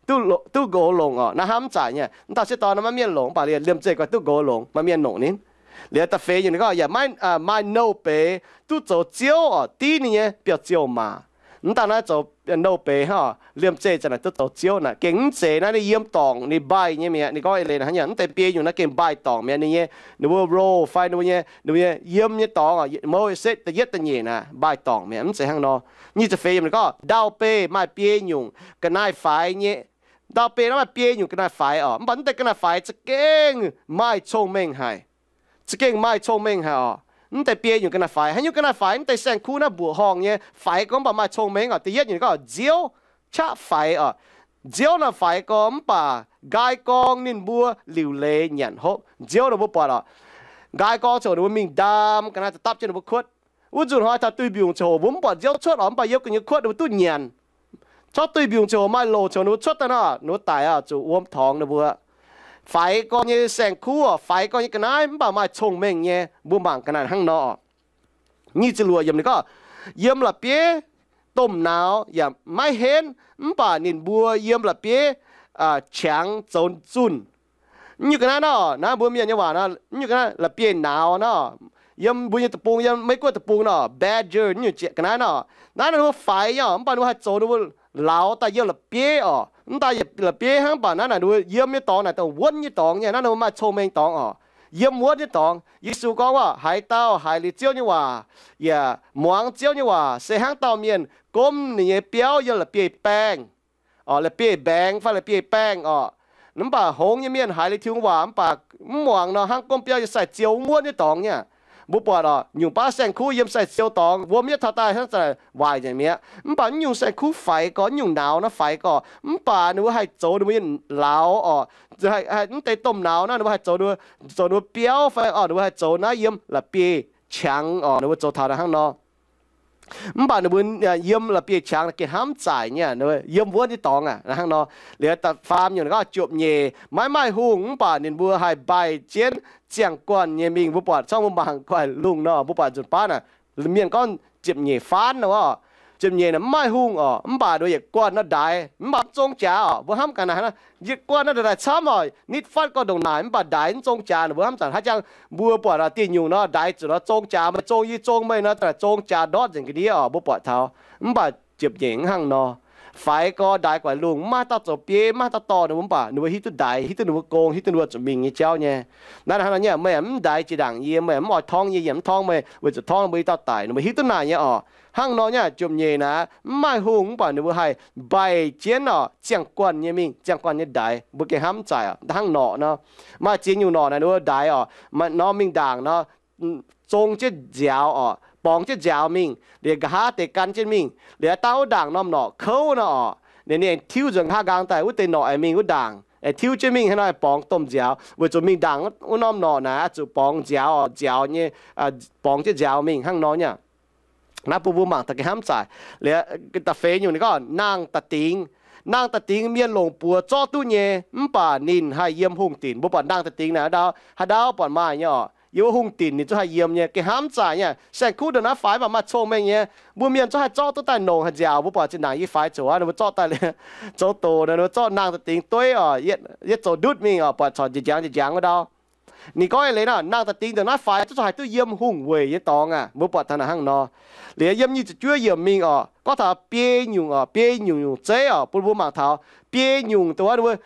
Duqv nqox longc oc. Naaiv hnamv zaaic nyei, mv dauh sieqv dorn naaiv maiv mienh longc, mv baac liemh zeih guai duqv nqox longc, maaih mienh longc ninh. Liuz da'feix nyungc ninh gorngv yaac maaih nouh beiz duqv zoux ziouv oc, div ninh nyei biauv-ziouh maac. Mv daan naaiv zoux nouh beiz hnangv, liemh zeih za'naaic duqv zoux ziouv naaic gengh mv zeiz naaiv ninh yiem dorngc ninh mbaih nyei mi'aqv. Ninh gorngv eix leiz naaic hnangv nyei, mv deix biei nyungc naaiv gengh mbaih dorngc mi'aqv. Ninh nyei, ninh mbuo role fai ninh mbuo nyei, ninh mbuo nyei yiem nyei dorngx oc, mouv setv da'yietv da'nyeic naaic mbaih dorngc mi'aqv, mv zeiz hnangv nor. Nyic ziepc feix yiemc ninh gorngv ndau-beih maaih biei nyungc ga'naaiv-faix nyei. Ndau-beih naaiv maaih biei nyungc ga'naaiv-faix oc, mv baac mv deix ga'naaiv-faix za'gengh maaih cong-mengh haic. Za'gengh maaih cong-mengh haic oc. Mv deix biei nyungc ga'naaiv-faix, haaix nyungc ga'naaiv-faix, mv deix saeng-kuv naaiv mbuoqc horngh nyei faix gorngv mv baac maaih cong-mengh oc. Da'yietv nyungc ninh gorngv nziouv qaqv faix oc. Nziouv naaiv faix gorngv mv baac nqaai gorngv ninh mbuo liuc leiz nyanc hopv. Nziouv ninh mbuo buatc oc, nqaai gorngv ziouc ninh mbuo mingh ndaam ga'naaiv daaih dapv jienv ninh mbuo kuotv. Wuov nzunc hnoi taux duih mbiungc ziangh hoc mbuo mv buatc nziouv cuotv oc, mv baac yiem gu'nyuoz kuotv ninh mbuo duqv nyanc. Corc duih mbiungc ziangh hoc maaih loc ziouc ninh mbuo cuotv daaih nor, ninh mbuo daic oc, zuqc wuom torngx ninh mbuo. Faix gorngv nyei saeng-kuv oc, faix gorngv nyei ga'naaiv mv baac maaih cong-mengh nyei. Mbuo mangc ga'naaiv hnangv nor. Nyic ziepc luoqc yiemc ninh gorngv, yiem la'bieiv domh nauz yaac maiv henv, mv baac ninh mbuo yiem la'bieiv qangx zoux zunh. Nyungc ga'naaiv nor, naaiv mbuo mienh nyei waac nor, nyungc ga'naaiv la'bieiv nauz nor, yiem mbuo nyei deic-bung, yiem Meiv Guoqv deic-bung nor, badger, nyungc ga'naaiv nor, naaiv ninh mbuo faix nyei oc, mv baac ninh mbuo haih zoux ninh mbuo lauz daaih yiem la'bieiv oc. Mv daaih la'bieiv hnangv, mv baac naaiv naaic ninh mbuo yiem nyei dorngx naaic dongh wuonv nyei dorngx nyei, naaiv ninh mbuo maaih cong-mengh dorngx oc. Yiem wuonv nyei dorngx. Yesu gorngv waac, haaix dauh haiz liuz Ziouv nyei waac yaac muangx Ziouv nyei waac se hnangv dauh mienh gomv ninh nyei biauv yiem la'bieiv-baengh, la'bieiv-mbaengx fai la'bieiv-baengh oc. Mv baac hngongx nyei mienh haiz liuz Tin-Hungh waac mv baac mv muangx nor, hnangv gomv biauv yiem sai-ziou wuonv nyei dorngx nyei. Mbuo buatc oc, nyungc baav saeng-kuv yiem sai-ziou dorngx wuom yietv taux daaih hnangv zanc waaic nzengc mi'aqv. Mv baac mv nyungc saeng-kuv faix gorx, mv nyungc nauz naaiv faix gorx, mv baac ninh mbuo haih zoux ninh mbuo nyei lauz oc. Mv deix domh nauz naaiv ninh mbuo haih zoux, zoux ninh mbuo biauv fai oc, ninh mbuo haih zoux naaiv yiem la'bieiv-qangx oc, ninh mbuo zoux taux hnangv nor. Mv baac ninh mbuo yiem la'bieiv-qangx gengh hnamv zaaic nyei, yiem wuonv nyei dorngx aqv hnangv nor. Liuz da'faam nyungc ninh gorngv, ziepc nyeic, maiv maaih hungh, mv baac ninh mbuo haih mbaih jienv ziangh guanh nyei mingh. Mbuo buatc, corc mbuo mangc guanh lungh nor, mbuo buatc nzunc baav naaic, mienh gorngv ziepc nyeic faanv nor, ziepc nyeic naaic mv maaih hungh oc, mv baac ninh mbuo yietc guanh nor ndaix, mv baac mv zong jaax oc. Mbuo hnamv gaax naaic, yietc guanh nor ndaix camv oc, nitv fatv gorx ndongc naaic, mv baac ndaix mv zong jaax. Ninh mbuo hnamv zanc haaix jangx mbuo buatc diuh nyungc nor, ndaix zuqc nor zong jaax, meih zong yie zong meih nor, zong jaax ndortv nzengc ga'ndiev oc, mbuo buatc taux. Mv baac ziepc nyeic mv hnangv nor. Faix gorx ndaix guaix lungh, mv maaih dauh zoux bieiv, mv maaih dauh dorh ninh mbuo, mv baac ninh mbuo hiuv duqv ndaix, hiuv duqv ninh mbuo gong, hiuv duqv ninh mbuo zuqc mingh nyei jauv nyei. Naaiv hnangv nor nyei, meih mv ndaix jiex ndaangc yie, meih mv oix torngv yie, yie mv torngv meih, weic zuqc torngv mbuo i dauh daic. Ninh mbuo hiuv duqv naaic nyei orqc. Hnangv nor nyei, jomc nyeic naaic mv maaih hungh, mv baac ninh mbuo haih mbaih jienv orqc, ziangh guanh nyei mingh, ziangh guanh nyei ndaix. Mbuo gengh hnamv mv zaic orqc, hnangv norqc nor. Maaih ziex nyungc norqc naaic ninh mbuo ndaix orqc, norm mingh ndaangc nor, zong jienv nziaaux orqc, borngz jienv nziaaux mingh, liuz nqa'haav deix gan jienv mingh, liuz dangh wuov ndaangc norm norqc kouv nor orqc, ninh aengx tiuv nzuonx nqa'haav nqaang daaih wuov deix norqc aengx mingh wuov ndaangc, aengx tiuv jienv mingh hnangv nor, aengx borngz domh nziaaux, weic zuqc mingh ndaangc wuov norm norqc naaic oix zuqc borngz nziaaux, nziaaux nyei, borngz jienv nziaaux mingh hnangv nor nyei. Naaiv bun mbuo mangc taux gengh hnamv zaic. Liuz da'feix nyungc ninh gorngv nangh da'dingx. Nangh da'dingx mienh longc buoz zorqv duqv nyei, mv baac ninh haih yiem hungh dinc. Mbuo buatc nangh da'dingx naaic haaix ndau, haaix ndau buatc maaih nyei orqc. Yiem wuov hungh dinc ninh zungv haih yiem nyei. Gengh hnamv zaic nyei. Saeng-kuv ndongc naaiv faix mv baac maaih cong-mengh nyei. Mbuo mienh zungv haih zorqv duqv daaih nongc haaix nziaaux. Mbuo buatc zinh ndaangc yie faix zoqc aqv, ninh mbuo zorqv daaih liuz, zoux doqc nor, ninh mbuo zorqv nangh da'dingx dueiv orqc, yietv zoux ndutv mingh orqc, buatc corc njang njang wuov ndau. Ninh gorngv eix leiz nor, nangh da'dingx ndongc naaiv faix zungv haih duqv yiem hungh weic nyei dorngx aqv. Mbuo buatc taux naaic hnangv nor. Liuz yiem nyic ziepc juov yiemc mingh orqc, gorngv taux biei nyungc orqc, biei nyungc nyungc zeiv orqc, bun mbuo mangc taux biei nyungc dongh wuov ninh mbuo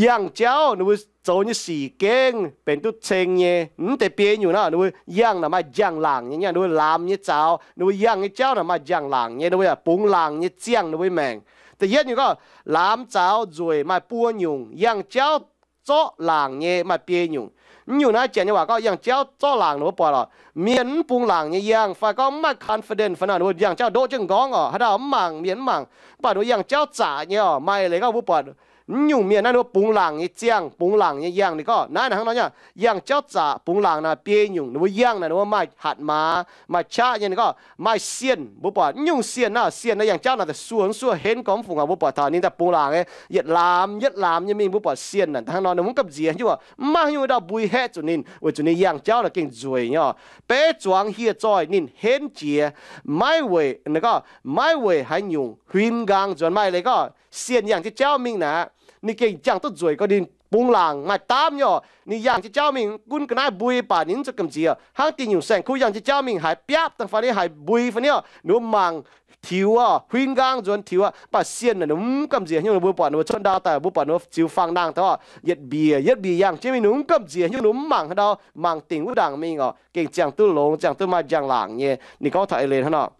yangh jauv ninh mbuo zoux nyei sic gengh benx duqv ceng nyei. Mv deix biei nyungc naaic ninh mbuo yangh naaic maaih njang-laangc nyei, ninh mbuo lamz nyei zaux, ninh mbuo yangh nyei jauv naaic maaih njang-laangc nyei, ninh mbuo yaac bungx laangc nyei ziangh ninh mbuo maengc. Da'yietv nyungc gorngv lamz zaux nzueic maaih buo nyungc, yangh jauv zorqv laangc nyei maaih biei nyungc. Mv nyungc naaiv janx nyei waac gorngv yangh jauv zorqv laangc, ninh mbuo buatc lorqc, mienh mv bungx laangc nyei yangh fai gorngv mv maaih confidence fai nor, ninh mbuo yangh jauv ndoqv jienv m'nqorngv orqc, haaix dauh mv mangc mienh mv mangc. Mv baac ninh mbuo yangh jauv zaqc nyei orqc, maaih leiz gorngv mbuo buatc mv nyungc mienh naaiv ninh mbuo bungx laangc nyei ziangh, bungx laangc nyei yangh. Ninh gorngv naaiv hnangv nor nyei, yangh jauv zaqc bungx laangc naaic biei nyungc. Ninh mbuo yangh naaic ninh mbuo maaih hatc maaz, maaih qaqv nyei. Ninh gorngv maaih sienh, mbuo buatc mv nyungc sienh naaic, sienh naaiv yangh jauv naaic daaih suoh suoh henv gormx fungc aqv. Mbuo buatc taux ninh daaih bungx laangc nyei, yietc laamz yietc laamz nyei mingh. Mbuo buatc sienh naaic hnangv nor ninh mv gamh nziex nyungc, mv maaih haaix nyungc dauh mbui haeqv zuqc ninh, weic zuqc ninh yangh jauv naaic gengh nzueic nyei orqc. Beiv zuangx hieh zoih ninh henv jiex, maiv weic, ninh gorngv maiv weic haaix nyungc, huin nqaang nzuonx. Maaih leiz gorngv sienh yangh jienv jauv mingh naaic, ninh gengh jangx duqv nzueic gorngv ninh bungx laangc maaih daamv nyei orqc. Ninh yangh jienv jauv mingh gunv ga'naaiv mbui baac ninh mv zuqc gamh nziex. Hnangv dinh nyungc saeng-kuv yangh jienv jauv mingh haiz biapv dangh fai ni haiz mbui fai ni orqc, ninh mbuo mangc tiux orqc, huin nqaang nzuonx tiux aqv. Mv baac sienh naaic ninh mv gamh nziex nyungc, mbuo buatc ninh mbuo cuotv ndau daaih, mbuo buatc ninh mbuo ziux fangx nangh taux yietc mbiec yietc mbiec yangh jienv mingh, ninh mv gamh nziex nyungc, ninh mv mangc haaix ndau, mangc dingc wuov ndaangc mingh orqc, gengh ziangh duqv longx, ziangh duqv maaih njang-laangc nyei. Ninh gorngv taux eix leiz hnangv nor.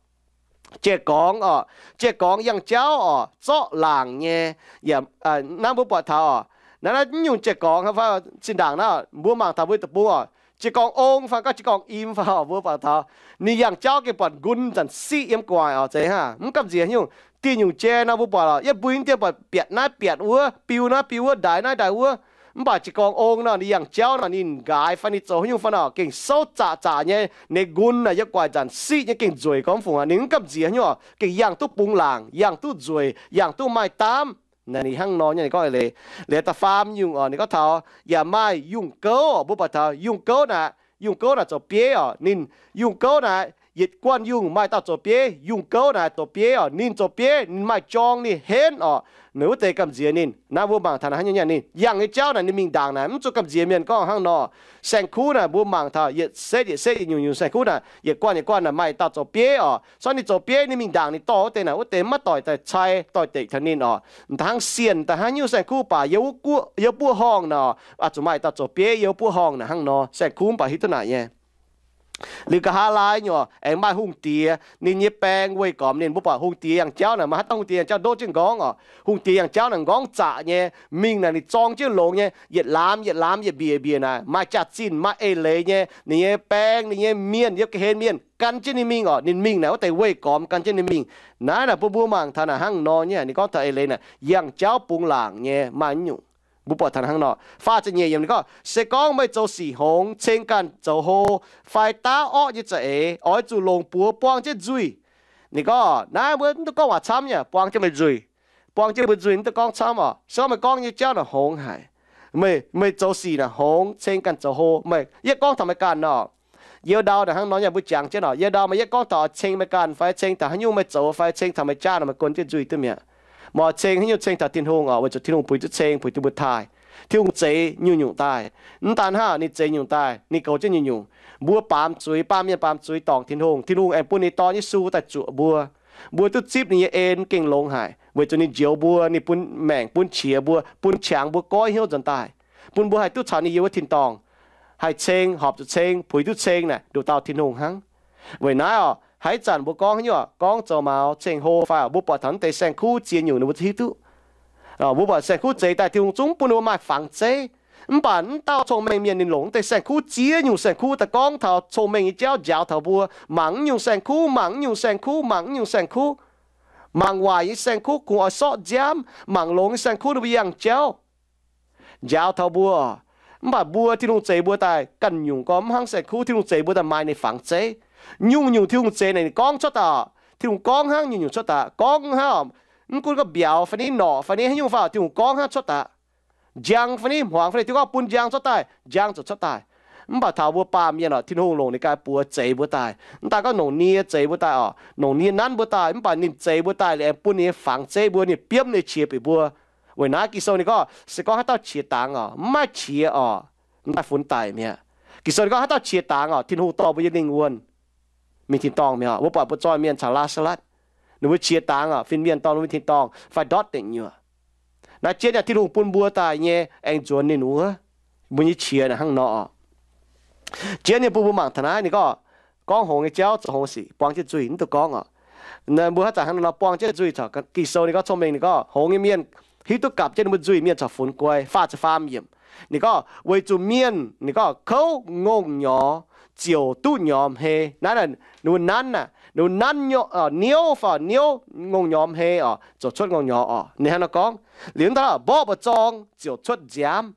Jiex gorngx orqc, jiex gorngx yangh jauv orqc, zorqv laangc nyei. Yaac naaiv mbuo buatc taux orqc, naaiv naaiv mv nyungc jiex gorngx fai zinh ndaangc naaiv mbuo mangc taux mbuo deic-bung orqc, jiex gorngx ong fai gorngv jiex gorngx im fai orqc, mbuo buatc taux ninh yangh jauv gengh buatc nqun zanc siqv yiem gu'nguaaic orqc, zeiz hnangv mv gamh nziex nyungc. Diuh nyungc jai nor mbuo buatc orqc, yietv mbui dieh buatc biatc naaiv biatc wuov, biu naaiv biu wuov, ndaix naaiv ndaix wuov. Mv baac jiex gorngx ong nor ninh yangh jauv nor ninh nqaaix fai ninh zoux haaix nyungc fai nor gengh souv zaqc zaqc nyei, ninh nqun naaic yiem gu'nguaaic zanc siqv nyei gengh nzueic gormx fungc aqv. Ninh mv gamh nziex nyungc orqc, gengh yangh duqv bungx laangc, yangh duqv nzueic, yangh duqv maaih daamv. Naaiv ninh hnangv nor nyei, ninh gorngv eix leiz. Liuz da'faam nyungc orqc, ninh gorngv taux yaac maaih yungh gouv orqc. Mbuo buatc taux yungh gouv naaic, yungh gouv naaic zoux bieiv orqc. Ninh yungh gouv naaic yietc guanh yungh maaih dauh zoux bieiv. Yungh gouv naaic zoux bieiv orqc, ninh zoux bieiv ninh maaih jorng ninh henv orqc, ninh wuov deix gamh nziex ninh. Naaiv mbuo mangc taux naaic hnangv nyei, ninh yangh nyei jauv naaic ninh mingh ndaangc naaic mv zuqc gamh nziex mienh gorngv hnangv nor. Saeng-kuv naaic mbuo mangc taux yietc setv yietc setv yietc nyungc nyungc saeng-kuv naaic yietc guanh yietc guanh naaic maaih dauh zoux bieiv orqc. Se gorngv ninh zoux bieiv ninh mingh ndaangc ninh dorh wuov deix naaic wuov deix maiv doix daaih cai, doix-dekc taux ninh orqc. Da'hnangv sienh, da'hnangv nyungc saeng-kuv baac yiem wuov guoqv, yiem buov horngh naaic oix zuqc maaih dauh zoux bieiv yiem wuov buov horngh naaic hnangv nor. Saeng-kuv mv baac hiuv duqv naaic nyei. Liuz nqa'haav laai nyei orqc, aengx maaih hungh diex, ninh nyei baeng weih gormx ninh. Mbuo buatc hungh diex yangh jauv naaic maaih haaix dauh hungh diex yangh jauv ndoqv jienv m'nqorngv orqc? Hungh diex yangh jauv naaic m'nqorngv zaqc nyei, mingh naaic ninh zorng jienv longx nyei, yietc laamz yietc laamz yietc mbiec mbiec naaic maaih jaax-zinh maaih eix leiz nyei. Ninh nyei baeng, ninh nyei mienh, yiem ga'hlen mienh gan jienv ninh mingh orqc. Ninh mingh naaic wuov deix weih gormx gan jienv ninh mingh. Naaiv naaic bun mbuo mangc taux naaic hnangv nor nyei, ninh gorngv taux eix leiz naaic yangh jauv bungx laangc nyei maaih nyungc. Mbuo buatc taux hnangv nor. Faah ziepc nyeic yiemc ninh gorngv, se gorngv meih zoux sic hngongx, ceng ganh zoux hlo, fai daav orqv nyei za'eix, oix zuqc longc buoz buang jienv nzuih. Ninh gorngv naaiv mbuo mv duqv gorngv waac camv nyei, buang jienv meih nzuih. Buang jienv mbuo nzuih mv duqv gorngv camv orqc. Se gorngv meih gorngv nyei jauv naaic hngongx haic, meih zoux sic naaic hngongx, ceng ganh zoux hlo, meih, yie gorngv taux meih ganh nor. Youh ndau naaic hnangv nor nyei, mbuo jangx jienv orqc. Youh ndau meih yie gorngv taux ceng meih ganh fai ceng taux haaix nyungc meih zoux fai ceng taux meih jaav naaic meih gunv jienv nzuih duqv mi'aqv. Meih ceng haaix nyungc ceng taux Tin-Hungh orqc, weic zuqc Tin-Hungh puix duqv ceng, puix duqv mbuo taaih. Tin-Hungh zeix nyungc-nyungc daaih. Mv daan hnangv, ninh zeix nyungc daaih ninh goux jienv nyungc-nyungc. Mbuo baamz zuiz, baamh mienh baamz zuiz dorngc Tin-Hungh, Tin-Hungh aengx bun ninh Dorn Yesu daaih zuoqc mbuo. Mbuo duqv zipv ninh nyei en gengh longx haic, weic zuqc ninh njoux mbuo, ninh bun maengc, bun qiex mbuo, bun qangx mbuo goiv hnyouv nzuonx daaih, bun mbuo haih duqv caux ninh yiem wuov tin-dorngh, haih ceng, horpc zuqc ceng, puix duqv ceng naaic nduqc dauh Tin-Hungh hnangv. Weic naaiv oc, haaix zanc mbuo gorngv haaix nyungc, gorngv zoux maux, ceng hlo fai, mbuo buatc taux naaiv deix saeng-kuv ziex nyungc ninh mbuo hiuv duqv. Mbuo buatc saeng-kuv zeix daaih, Tin-Hungh zungv bun ninh mbuo maaih fangx zeiv. Mv baac mv dauh cong-mengh mienh ninh longc naaiv deix saeng-kuv ziex nyungc saeng-kuv daaih gorngv taux cong-mengh nyei jauv njaaux taux mbuo, mangc nyungc saeng-kuv, mangc nyungc saeng-kuv, mangc nyungc saeng-kuv, mangc waaic nyei saeng-kuv kungx oix sortv nziaamv, mangc longx nyei saeng-kuv ninh mbuo yangh jauv njaaux taux mbuo. Mv baac mbuo, Tin-Hungh zeix mbuo daaih ganh nyungc gorngv mv hnangv saeng-kuv, Tin-Hungh zeix mbuo daaih maaih ninh fangx zeiv. Nyungc-nyungc Tin-Hungh zeix naaic ninh gorngv cuotv daaih. Tin-Hungh gorngv hnangv nyungc-nyungc cuotv daaih. Gorngv hnangv, mv gunv gorngv mbiauz fai ni, norqc fai ni, haaix nyungc fai, Tin-Hungh gorngv hnangv cuotv daaih. Njang fai ni, hmuangx fai ni, Tin-Hungh gorngv bun njang cuotv daaih, njang ziouc cuotv daaih. Mv baac taux mbuo baamh mienh oc, Tin-Hungh longc ninh ganh buoz zeix mbuo daaih. Mv daaih gorngv longc nie zeix mbuo daaih oc, longc nie nanv mbuo daaih, mv baac ninh zeix mbuo daaih liuz aengx bun ninh nyei fangx zeiv mbuo, ninh biomv ninh nyei qiex bieqc mbuo. Weic naaiv Ging-Sou ninh gorngv, se gorngv haaix dauh qiex dangx oc, mv maaih qiex oc, mv daaih funx daic mi'aqv. Ging-Sou ninh gorngv haaix dauh qiex dangx oc, Tin-Hungh dorh mbuo nyei lingh wuonh mingh tin-dorngh mi'aqv. Mbuo buatc mbuo zoih mienh caux Laa^saa^latv, ninh mbuo qiex dangx oc, fin-mienh dorh ninh mbuo mingh tin-dorngh fai ndortv deic nyuoqc. Naaiv jienv yaac Tin-Hungh bun mbuo daaih nyei aengx nzuonx ninh wuov, mbuo nyei qiex naaic hnangv nor oc. Jienv nyei bun mbuo mangc taux naaiv ninh gorngv, gorngv hngongx nyei jauv zoux hngongx sic, buang jienv nzuih, mv duqv gorngv oc. Mbuo haaix zanc hnangv nor buang jienv nzuih caux Ging-Sou ninh gorngv cong-mengh ninh gorngv hngongx nyei mienh hiuv duqv gapv jienv ninh mbuo nzuih mienh caux funx guai. Faah ziepc faam yiemc ninh gorngv, weic zuqc mienh ninh gorngv kouv ngongh nyorx ziouc duqv nyorx hmei. Naaiv ninh mbuo nanv aac, ninh mbuo nanv niouv fai niouv ngongh nyorx hmei oc, ziouc cuotv ngongh nyorx oc. Ninh hnangv nor gorngv. Liuz daaih mborqv mba'zorng ziouc cuotv nziaamv.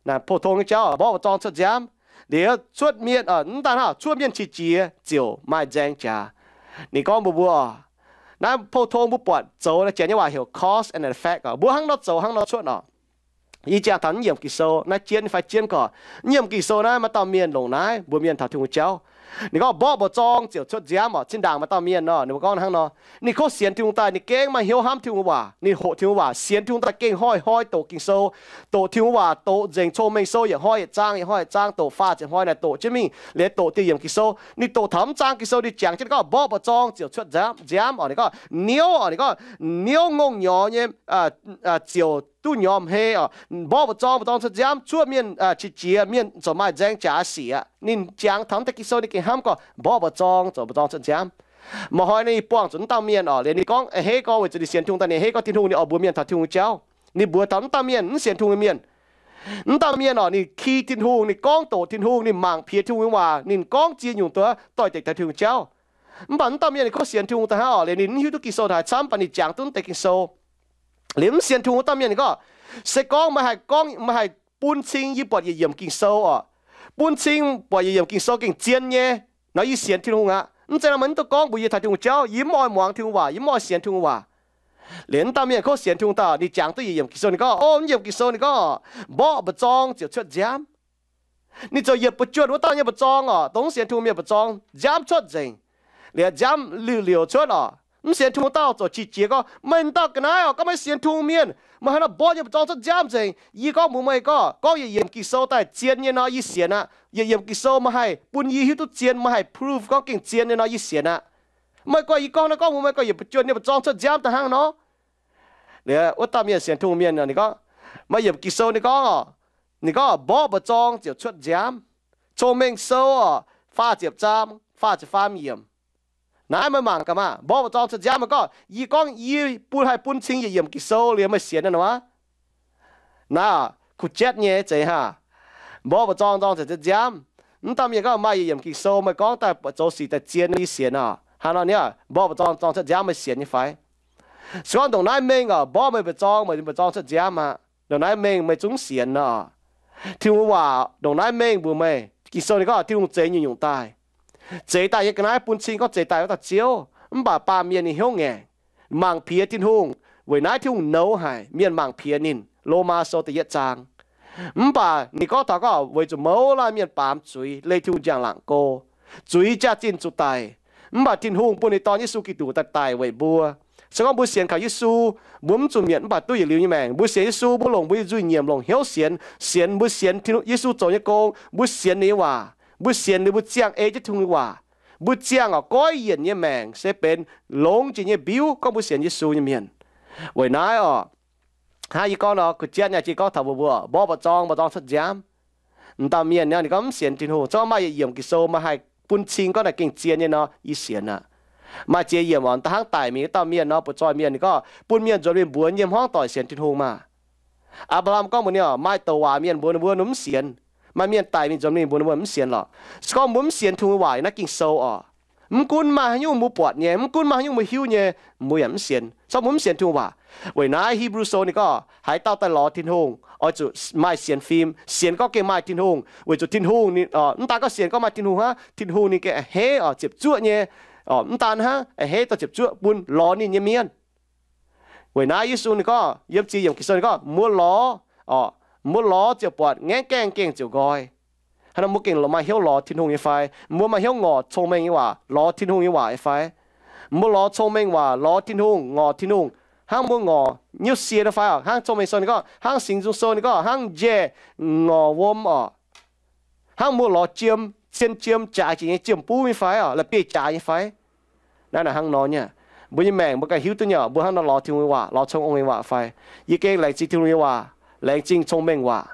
Naaiv pou-tong nyei jauv, mborqv mba'zorng cuotv nziaamv. Liuz cuotv mienh, mv daaih hnangv, cuotv mienh qiex jiez ziouc maaih nzaeng jaax. Ninh gorngv mbuox mbuo, naaiv pou-tong mbuo buatc zoux naaiv janx nyei waac heuc cause and effect oc. Mbuo hnangv nor zoux hnangv nor cuotv oc. Yie jangx taux naaiv yiemc Ging-Sou naaiv jienv fai jienv gorqv, naaiv yiemc Ging-Sou naaiv maaih dauh mienh longc naaiv mbuox mienh taux Tin-Hungh jauv. Ninh gorngv mborqv mba'zorng ziouc cuotv nziaamv oc. Zinh ndaangc maaih dauh mienh nor, ninh mbuo gorngv hnangv nor, ninh kov sienx Tin-Hungh daaih, ninh gengh maaih hnyouv hnamv Tin-Hungh waac, ninh hoqc Tin-Hungh waac, sienx Tin-Hungh daaih gengh hnoi-hnoi doqc Ging-Sou, doqc Tin-Hungh waac, doqc nzengc Cong-Mengh Sou yietc hnoi yietc zaang, yietc hnoi yietc zaang, doqc faah ziepc hnoi naaic doqc jienv mingh. Liuz doqc diuh yiemc Ging-Sou, ninh doqc taux mv zaang Ging-Sou, ninh jangx jienv gorngv mborqv mba'zorng ziouc cuotv nziaamv oc. Ninh gorngv niouv oc, ninh gorngv niouv ngongh nyorx nyei ziouc duqv nyorx hmei oc. Mborqv mba'zorng, mba'zorng cuotv nziaamv, cuotv mienh qiex jiez, mienh ziouc maaih nzaeng jaax sic aqv. Ninh jangx taux mv deix Ging-Sou ninh gengh hnamv gorngv mborqv mba'zorng ziouc mba'zorng cuotv nziaamv. Maaih hnoi ninh buangh zuqc mv dauh mienh oc, liuz ninh gorngv a'hneiv gorngv weic zuqc ninh sienx Tin-Hungh daaih, ninh a'hneiv gorngv Tin-Hungh ninh oix mbuox mienh taux Tin-Hungh jauv. Ninh mbuox taux mv dauh mienh mv sienx Tin-Hungh nyei mienh. Mv dauh mienh oc, ninh ki Tin-Hungh, ninh gorngv doqc Tin-Hungh, ninh mangc piex Tin-Hungh nyei waac, ninh gorngv ziex nyungc doix doix-dekc taux Tin-Hungh jauv. Mv baac mv dauh mienh ninh kov sienx Tin-Hungh daaih hnangv oc, liuz ninh mv hiuv duqv Ging-Sou haaix camv, mv baac ninh jangx duqv mv deix Ging-Sou. Liuz mv sienx Tin-Hungh wuov dauh mienh ninh gorngv, se gorngv meih haih gorngv, meih haih bun cing yie buatc yietc yiemc Ging-Sou oc. Bun cing buatc yietc yiemc Ging-Sou gengh zien nyei nor, yie sienx Tin-Hungh aqv. Mv zeiz nor meih mv duqv gorngv mbuox yie taux Tin-Hungh jauv, yie mv oix muangx Tin-Hungh waac, yie mv oix sienx Tin-Hungh waac. Liuz mv dauh mienh kov sienx Tin-Hungh daaih, ninh jangx duqv yietc yiemc Ging-Sou, ninh gorngv, o, mv yiemc Ging-Sou ninh gorngv, mborqv mba'zorng ziouc cuotv nziaamv. Ninh ziouc yietc mbu'juonh wuov dauh nyei mba'zorng oc, dongh mv sienx Tin-Hungh mienh mba'zorng, nziaamv cuotv nzengc. Liuz nziaamv liuc liouc cuotv oc. Mv sienx Tin-Hungh dauh ziouc qiex jiez gorngv, meih dauh ga'naaiv oc, gorngv meih sienx Tin-Hungh mienh, meih haaix nor mborqv nyei mba'zorng cuotv nziaamv nzengc? Yie gorngv mbuox meih gorngv, gorngv yietc yiemc Ging-Sou daaih zien nyei nor yie sienx aqv. Yietc yiemc Ging-Sou meih haih bun yie hiuv duqv zien, meih haih proof gorngv gengh zien nyei nor yie sienx aqv. Meih gorngv, yie gorngv naaiv gorngv mbuox meih gorngv yietc mbu'juonh nyei mba'zorng cuotv nziaamv daaih hnangv nor. Liuz wuov dauh mienh sienx Tin-Hungh mienh ninh gorngv, maaih yiemc Ging-Sou ninh gorngv, ninh gorngv mborqv mba'zorng ziouc cuotv nziaamv. Cong-Mengh Sou oc, faah ziepc zaang, faah ziepc faam yiemc. Naaiv meih mangc gaax maah, mborqv mba'zorng cuotv nziaamv, meih gorngv, yie gorngv yie bun, haih bun cing yietc yiemc Ging-Sou liuz meih sienx aqv nor. Naaiv kuh jatv nyei zeiz hnangv. Mborqv mba'zorng, mba'zorng ziouc cuotv nziaamv. Mv dauh mienh gorngv, maaih yietc yiemc Ging-Sou meih gorngv daaih buatc zoux sic daaih zien nor yie sienx oc. Hnangv nor ni, mborqv mba'zorng, mba'zorng cuotv nziaamv meih sienx nyei fai? Se gorngv ndongc naaiv mengh oc, mborqv meih mba'zorng, meih mba'zorng cuotv nziaamv aqv. Ndongc naaiv mengh meih zungv sienx nor. Tin-Hungh waac ndongc naaiv mengh mbuox meih, Ging-Sou ninh gorngv Tin-Hungh zeix nyungc-nyungc daaih. Zeix daaih nyei ga'naaiv bun cing gorngv zeix daaih wuov dauh Ziouv, mv baac baamh mienh ninh hnyouv ngaengc, mangc piex Tin-Hungh. Weic naaiv Tin-Hungh nouz haic mienh mangc piex ninh. Lomaa Sou da'yietv zaang. Mv baac ninh gorngv taux gorngv weic zuqc mouz laanh mienh baamz zuiz, leih Tin-Hungh njang-laangc go, zuiz jaax-zinh zuqc daic. Mv baac Tin-Hungh bun ninh Dorn Yesu Giduc daaih daic weic mbuo. Se gorngv mbuo sienx kaux Yesu, mbuo mv zuqc mietc mv baac duqv yietc liuz nyei maengc. Mbuo sienx Yesu, mbuo longc mbuo nyei nzuih nyiemc, longc hnyouv sienx, sienx, mbuo sienx Tin-Hungh, Yesu zoux nyei gong, mbuo sienx ninh nyei waac, mbuo sienx liuz mbuo ziangh ei jienv Tin-Hungh nyei waac. Mbuo ziangh oc, goiv yienc nyei maengc se benx longx jiex nyei mbiuv gorngv mbuo sienx Yesu nyei mienh. Weic naaiv oc, hnangv yie gorngv nor, kuh jienv yaac jiex gorngv taux mbuo mbuo mborqv mba'zorng, mba'zorng cuotv nziaamv. M'dauh mienh nor ninh gorngv mv sienx Tin-Hungh, zungv maaih yietc yiemc Ging-Sou maaih haih bun cing gorngv naaic gengh zien nyei nor, yie sienx aqv. Maaih ziex yiemc oc, da'hnangv daic mingh wuov dauh mienh nor, butv-zoih mienh ninh gorngv bun mienh nzuonx mingh mbuox yiem hmuangv doic sienx Tin-Hungh maah. Apc^laa^ham gorngv mbuox ninh oc, maaih douc waac mienh mbuox ninh mbuo mv sienx. Maaih mienh daic mingh nzuonx mingh mbuox ninh mbuo mv sienx lorqc. Se gorngv mbuo mv sienx Tin-Hungh nyei waac, naaiv Ging-Sou oc, mv gunv maaih haaix nyungc mbuo buatc nyei, mv gunv maaih haaix nyungc mbuo hiuv nyei, mbuo yaac mv sienx, se gorngv mbuo mv sienx Tin-Hungh waac. Weic naaiv Hebrew Sou ninh gorngv haaix dauh daaih lorz Tin-Hungh oix zuqc maaih sienx fim, sienx gorngv gengh maaih Tin-Hungh, weic zuqc Tin-Hungh ninh, mv daan gorngv sienx gorngv maaih Tin-Hungh hnangv, Tin-Hungh ninh gengh a'hneiv oc ziepc zuoqv nyei, mv daan hnangv, a'hneiv dorh ziepc zuoqv bun lorz ninh nyei mienh. Weic naaiv Yesu ninh gorngv yiem ziex yiemc Ging-Sou ninh gorngv mbuo lorz, mbuo lorz ziouc buatc, ngaengv gaengh gengh ziouc nqoi. Hnangv naaic mbuo gengh maaih hnyouv lorz Tin-Hungh nyei fai? Mbuo maaih hnyouv ngorc cong-mengh nyei waac lorz Tin-Hungh nyei waac nyei fai? Mbuo lorz cong-mengh waac lorz Tin-Hungh, ngorc Tin-Hungh, hnangv mbuo ngorc nyouv sie nyei fai oc? Hnangv cong-mengh sou ninh gorngv, hnangv Singx Nzung Sou ninh gorngv, hnangv njaih ngorc wuom oc, hnangv mbuo lorz jiem, cien jiem jaaix jiex nyei jiem-buv nyei fai oc, la'bieiv-jaaix nyei fai? Naaiv naaic hnangv nor nyei. Mbuo nyei maengc mbuo ganh hiuv duqv nyei oc, mbuo hnangv nor lorz Tin-Hungh nyei waac, lorz cong-mengh nyei waac fai? Yie gengh laengz zingh Tin-Hungh nyei waac, laengz zingh cong-mengh waac.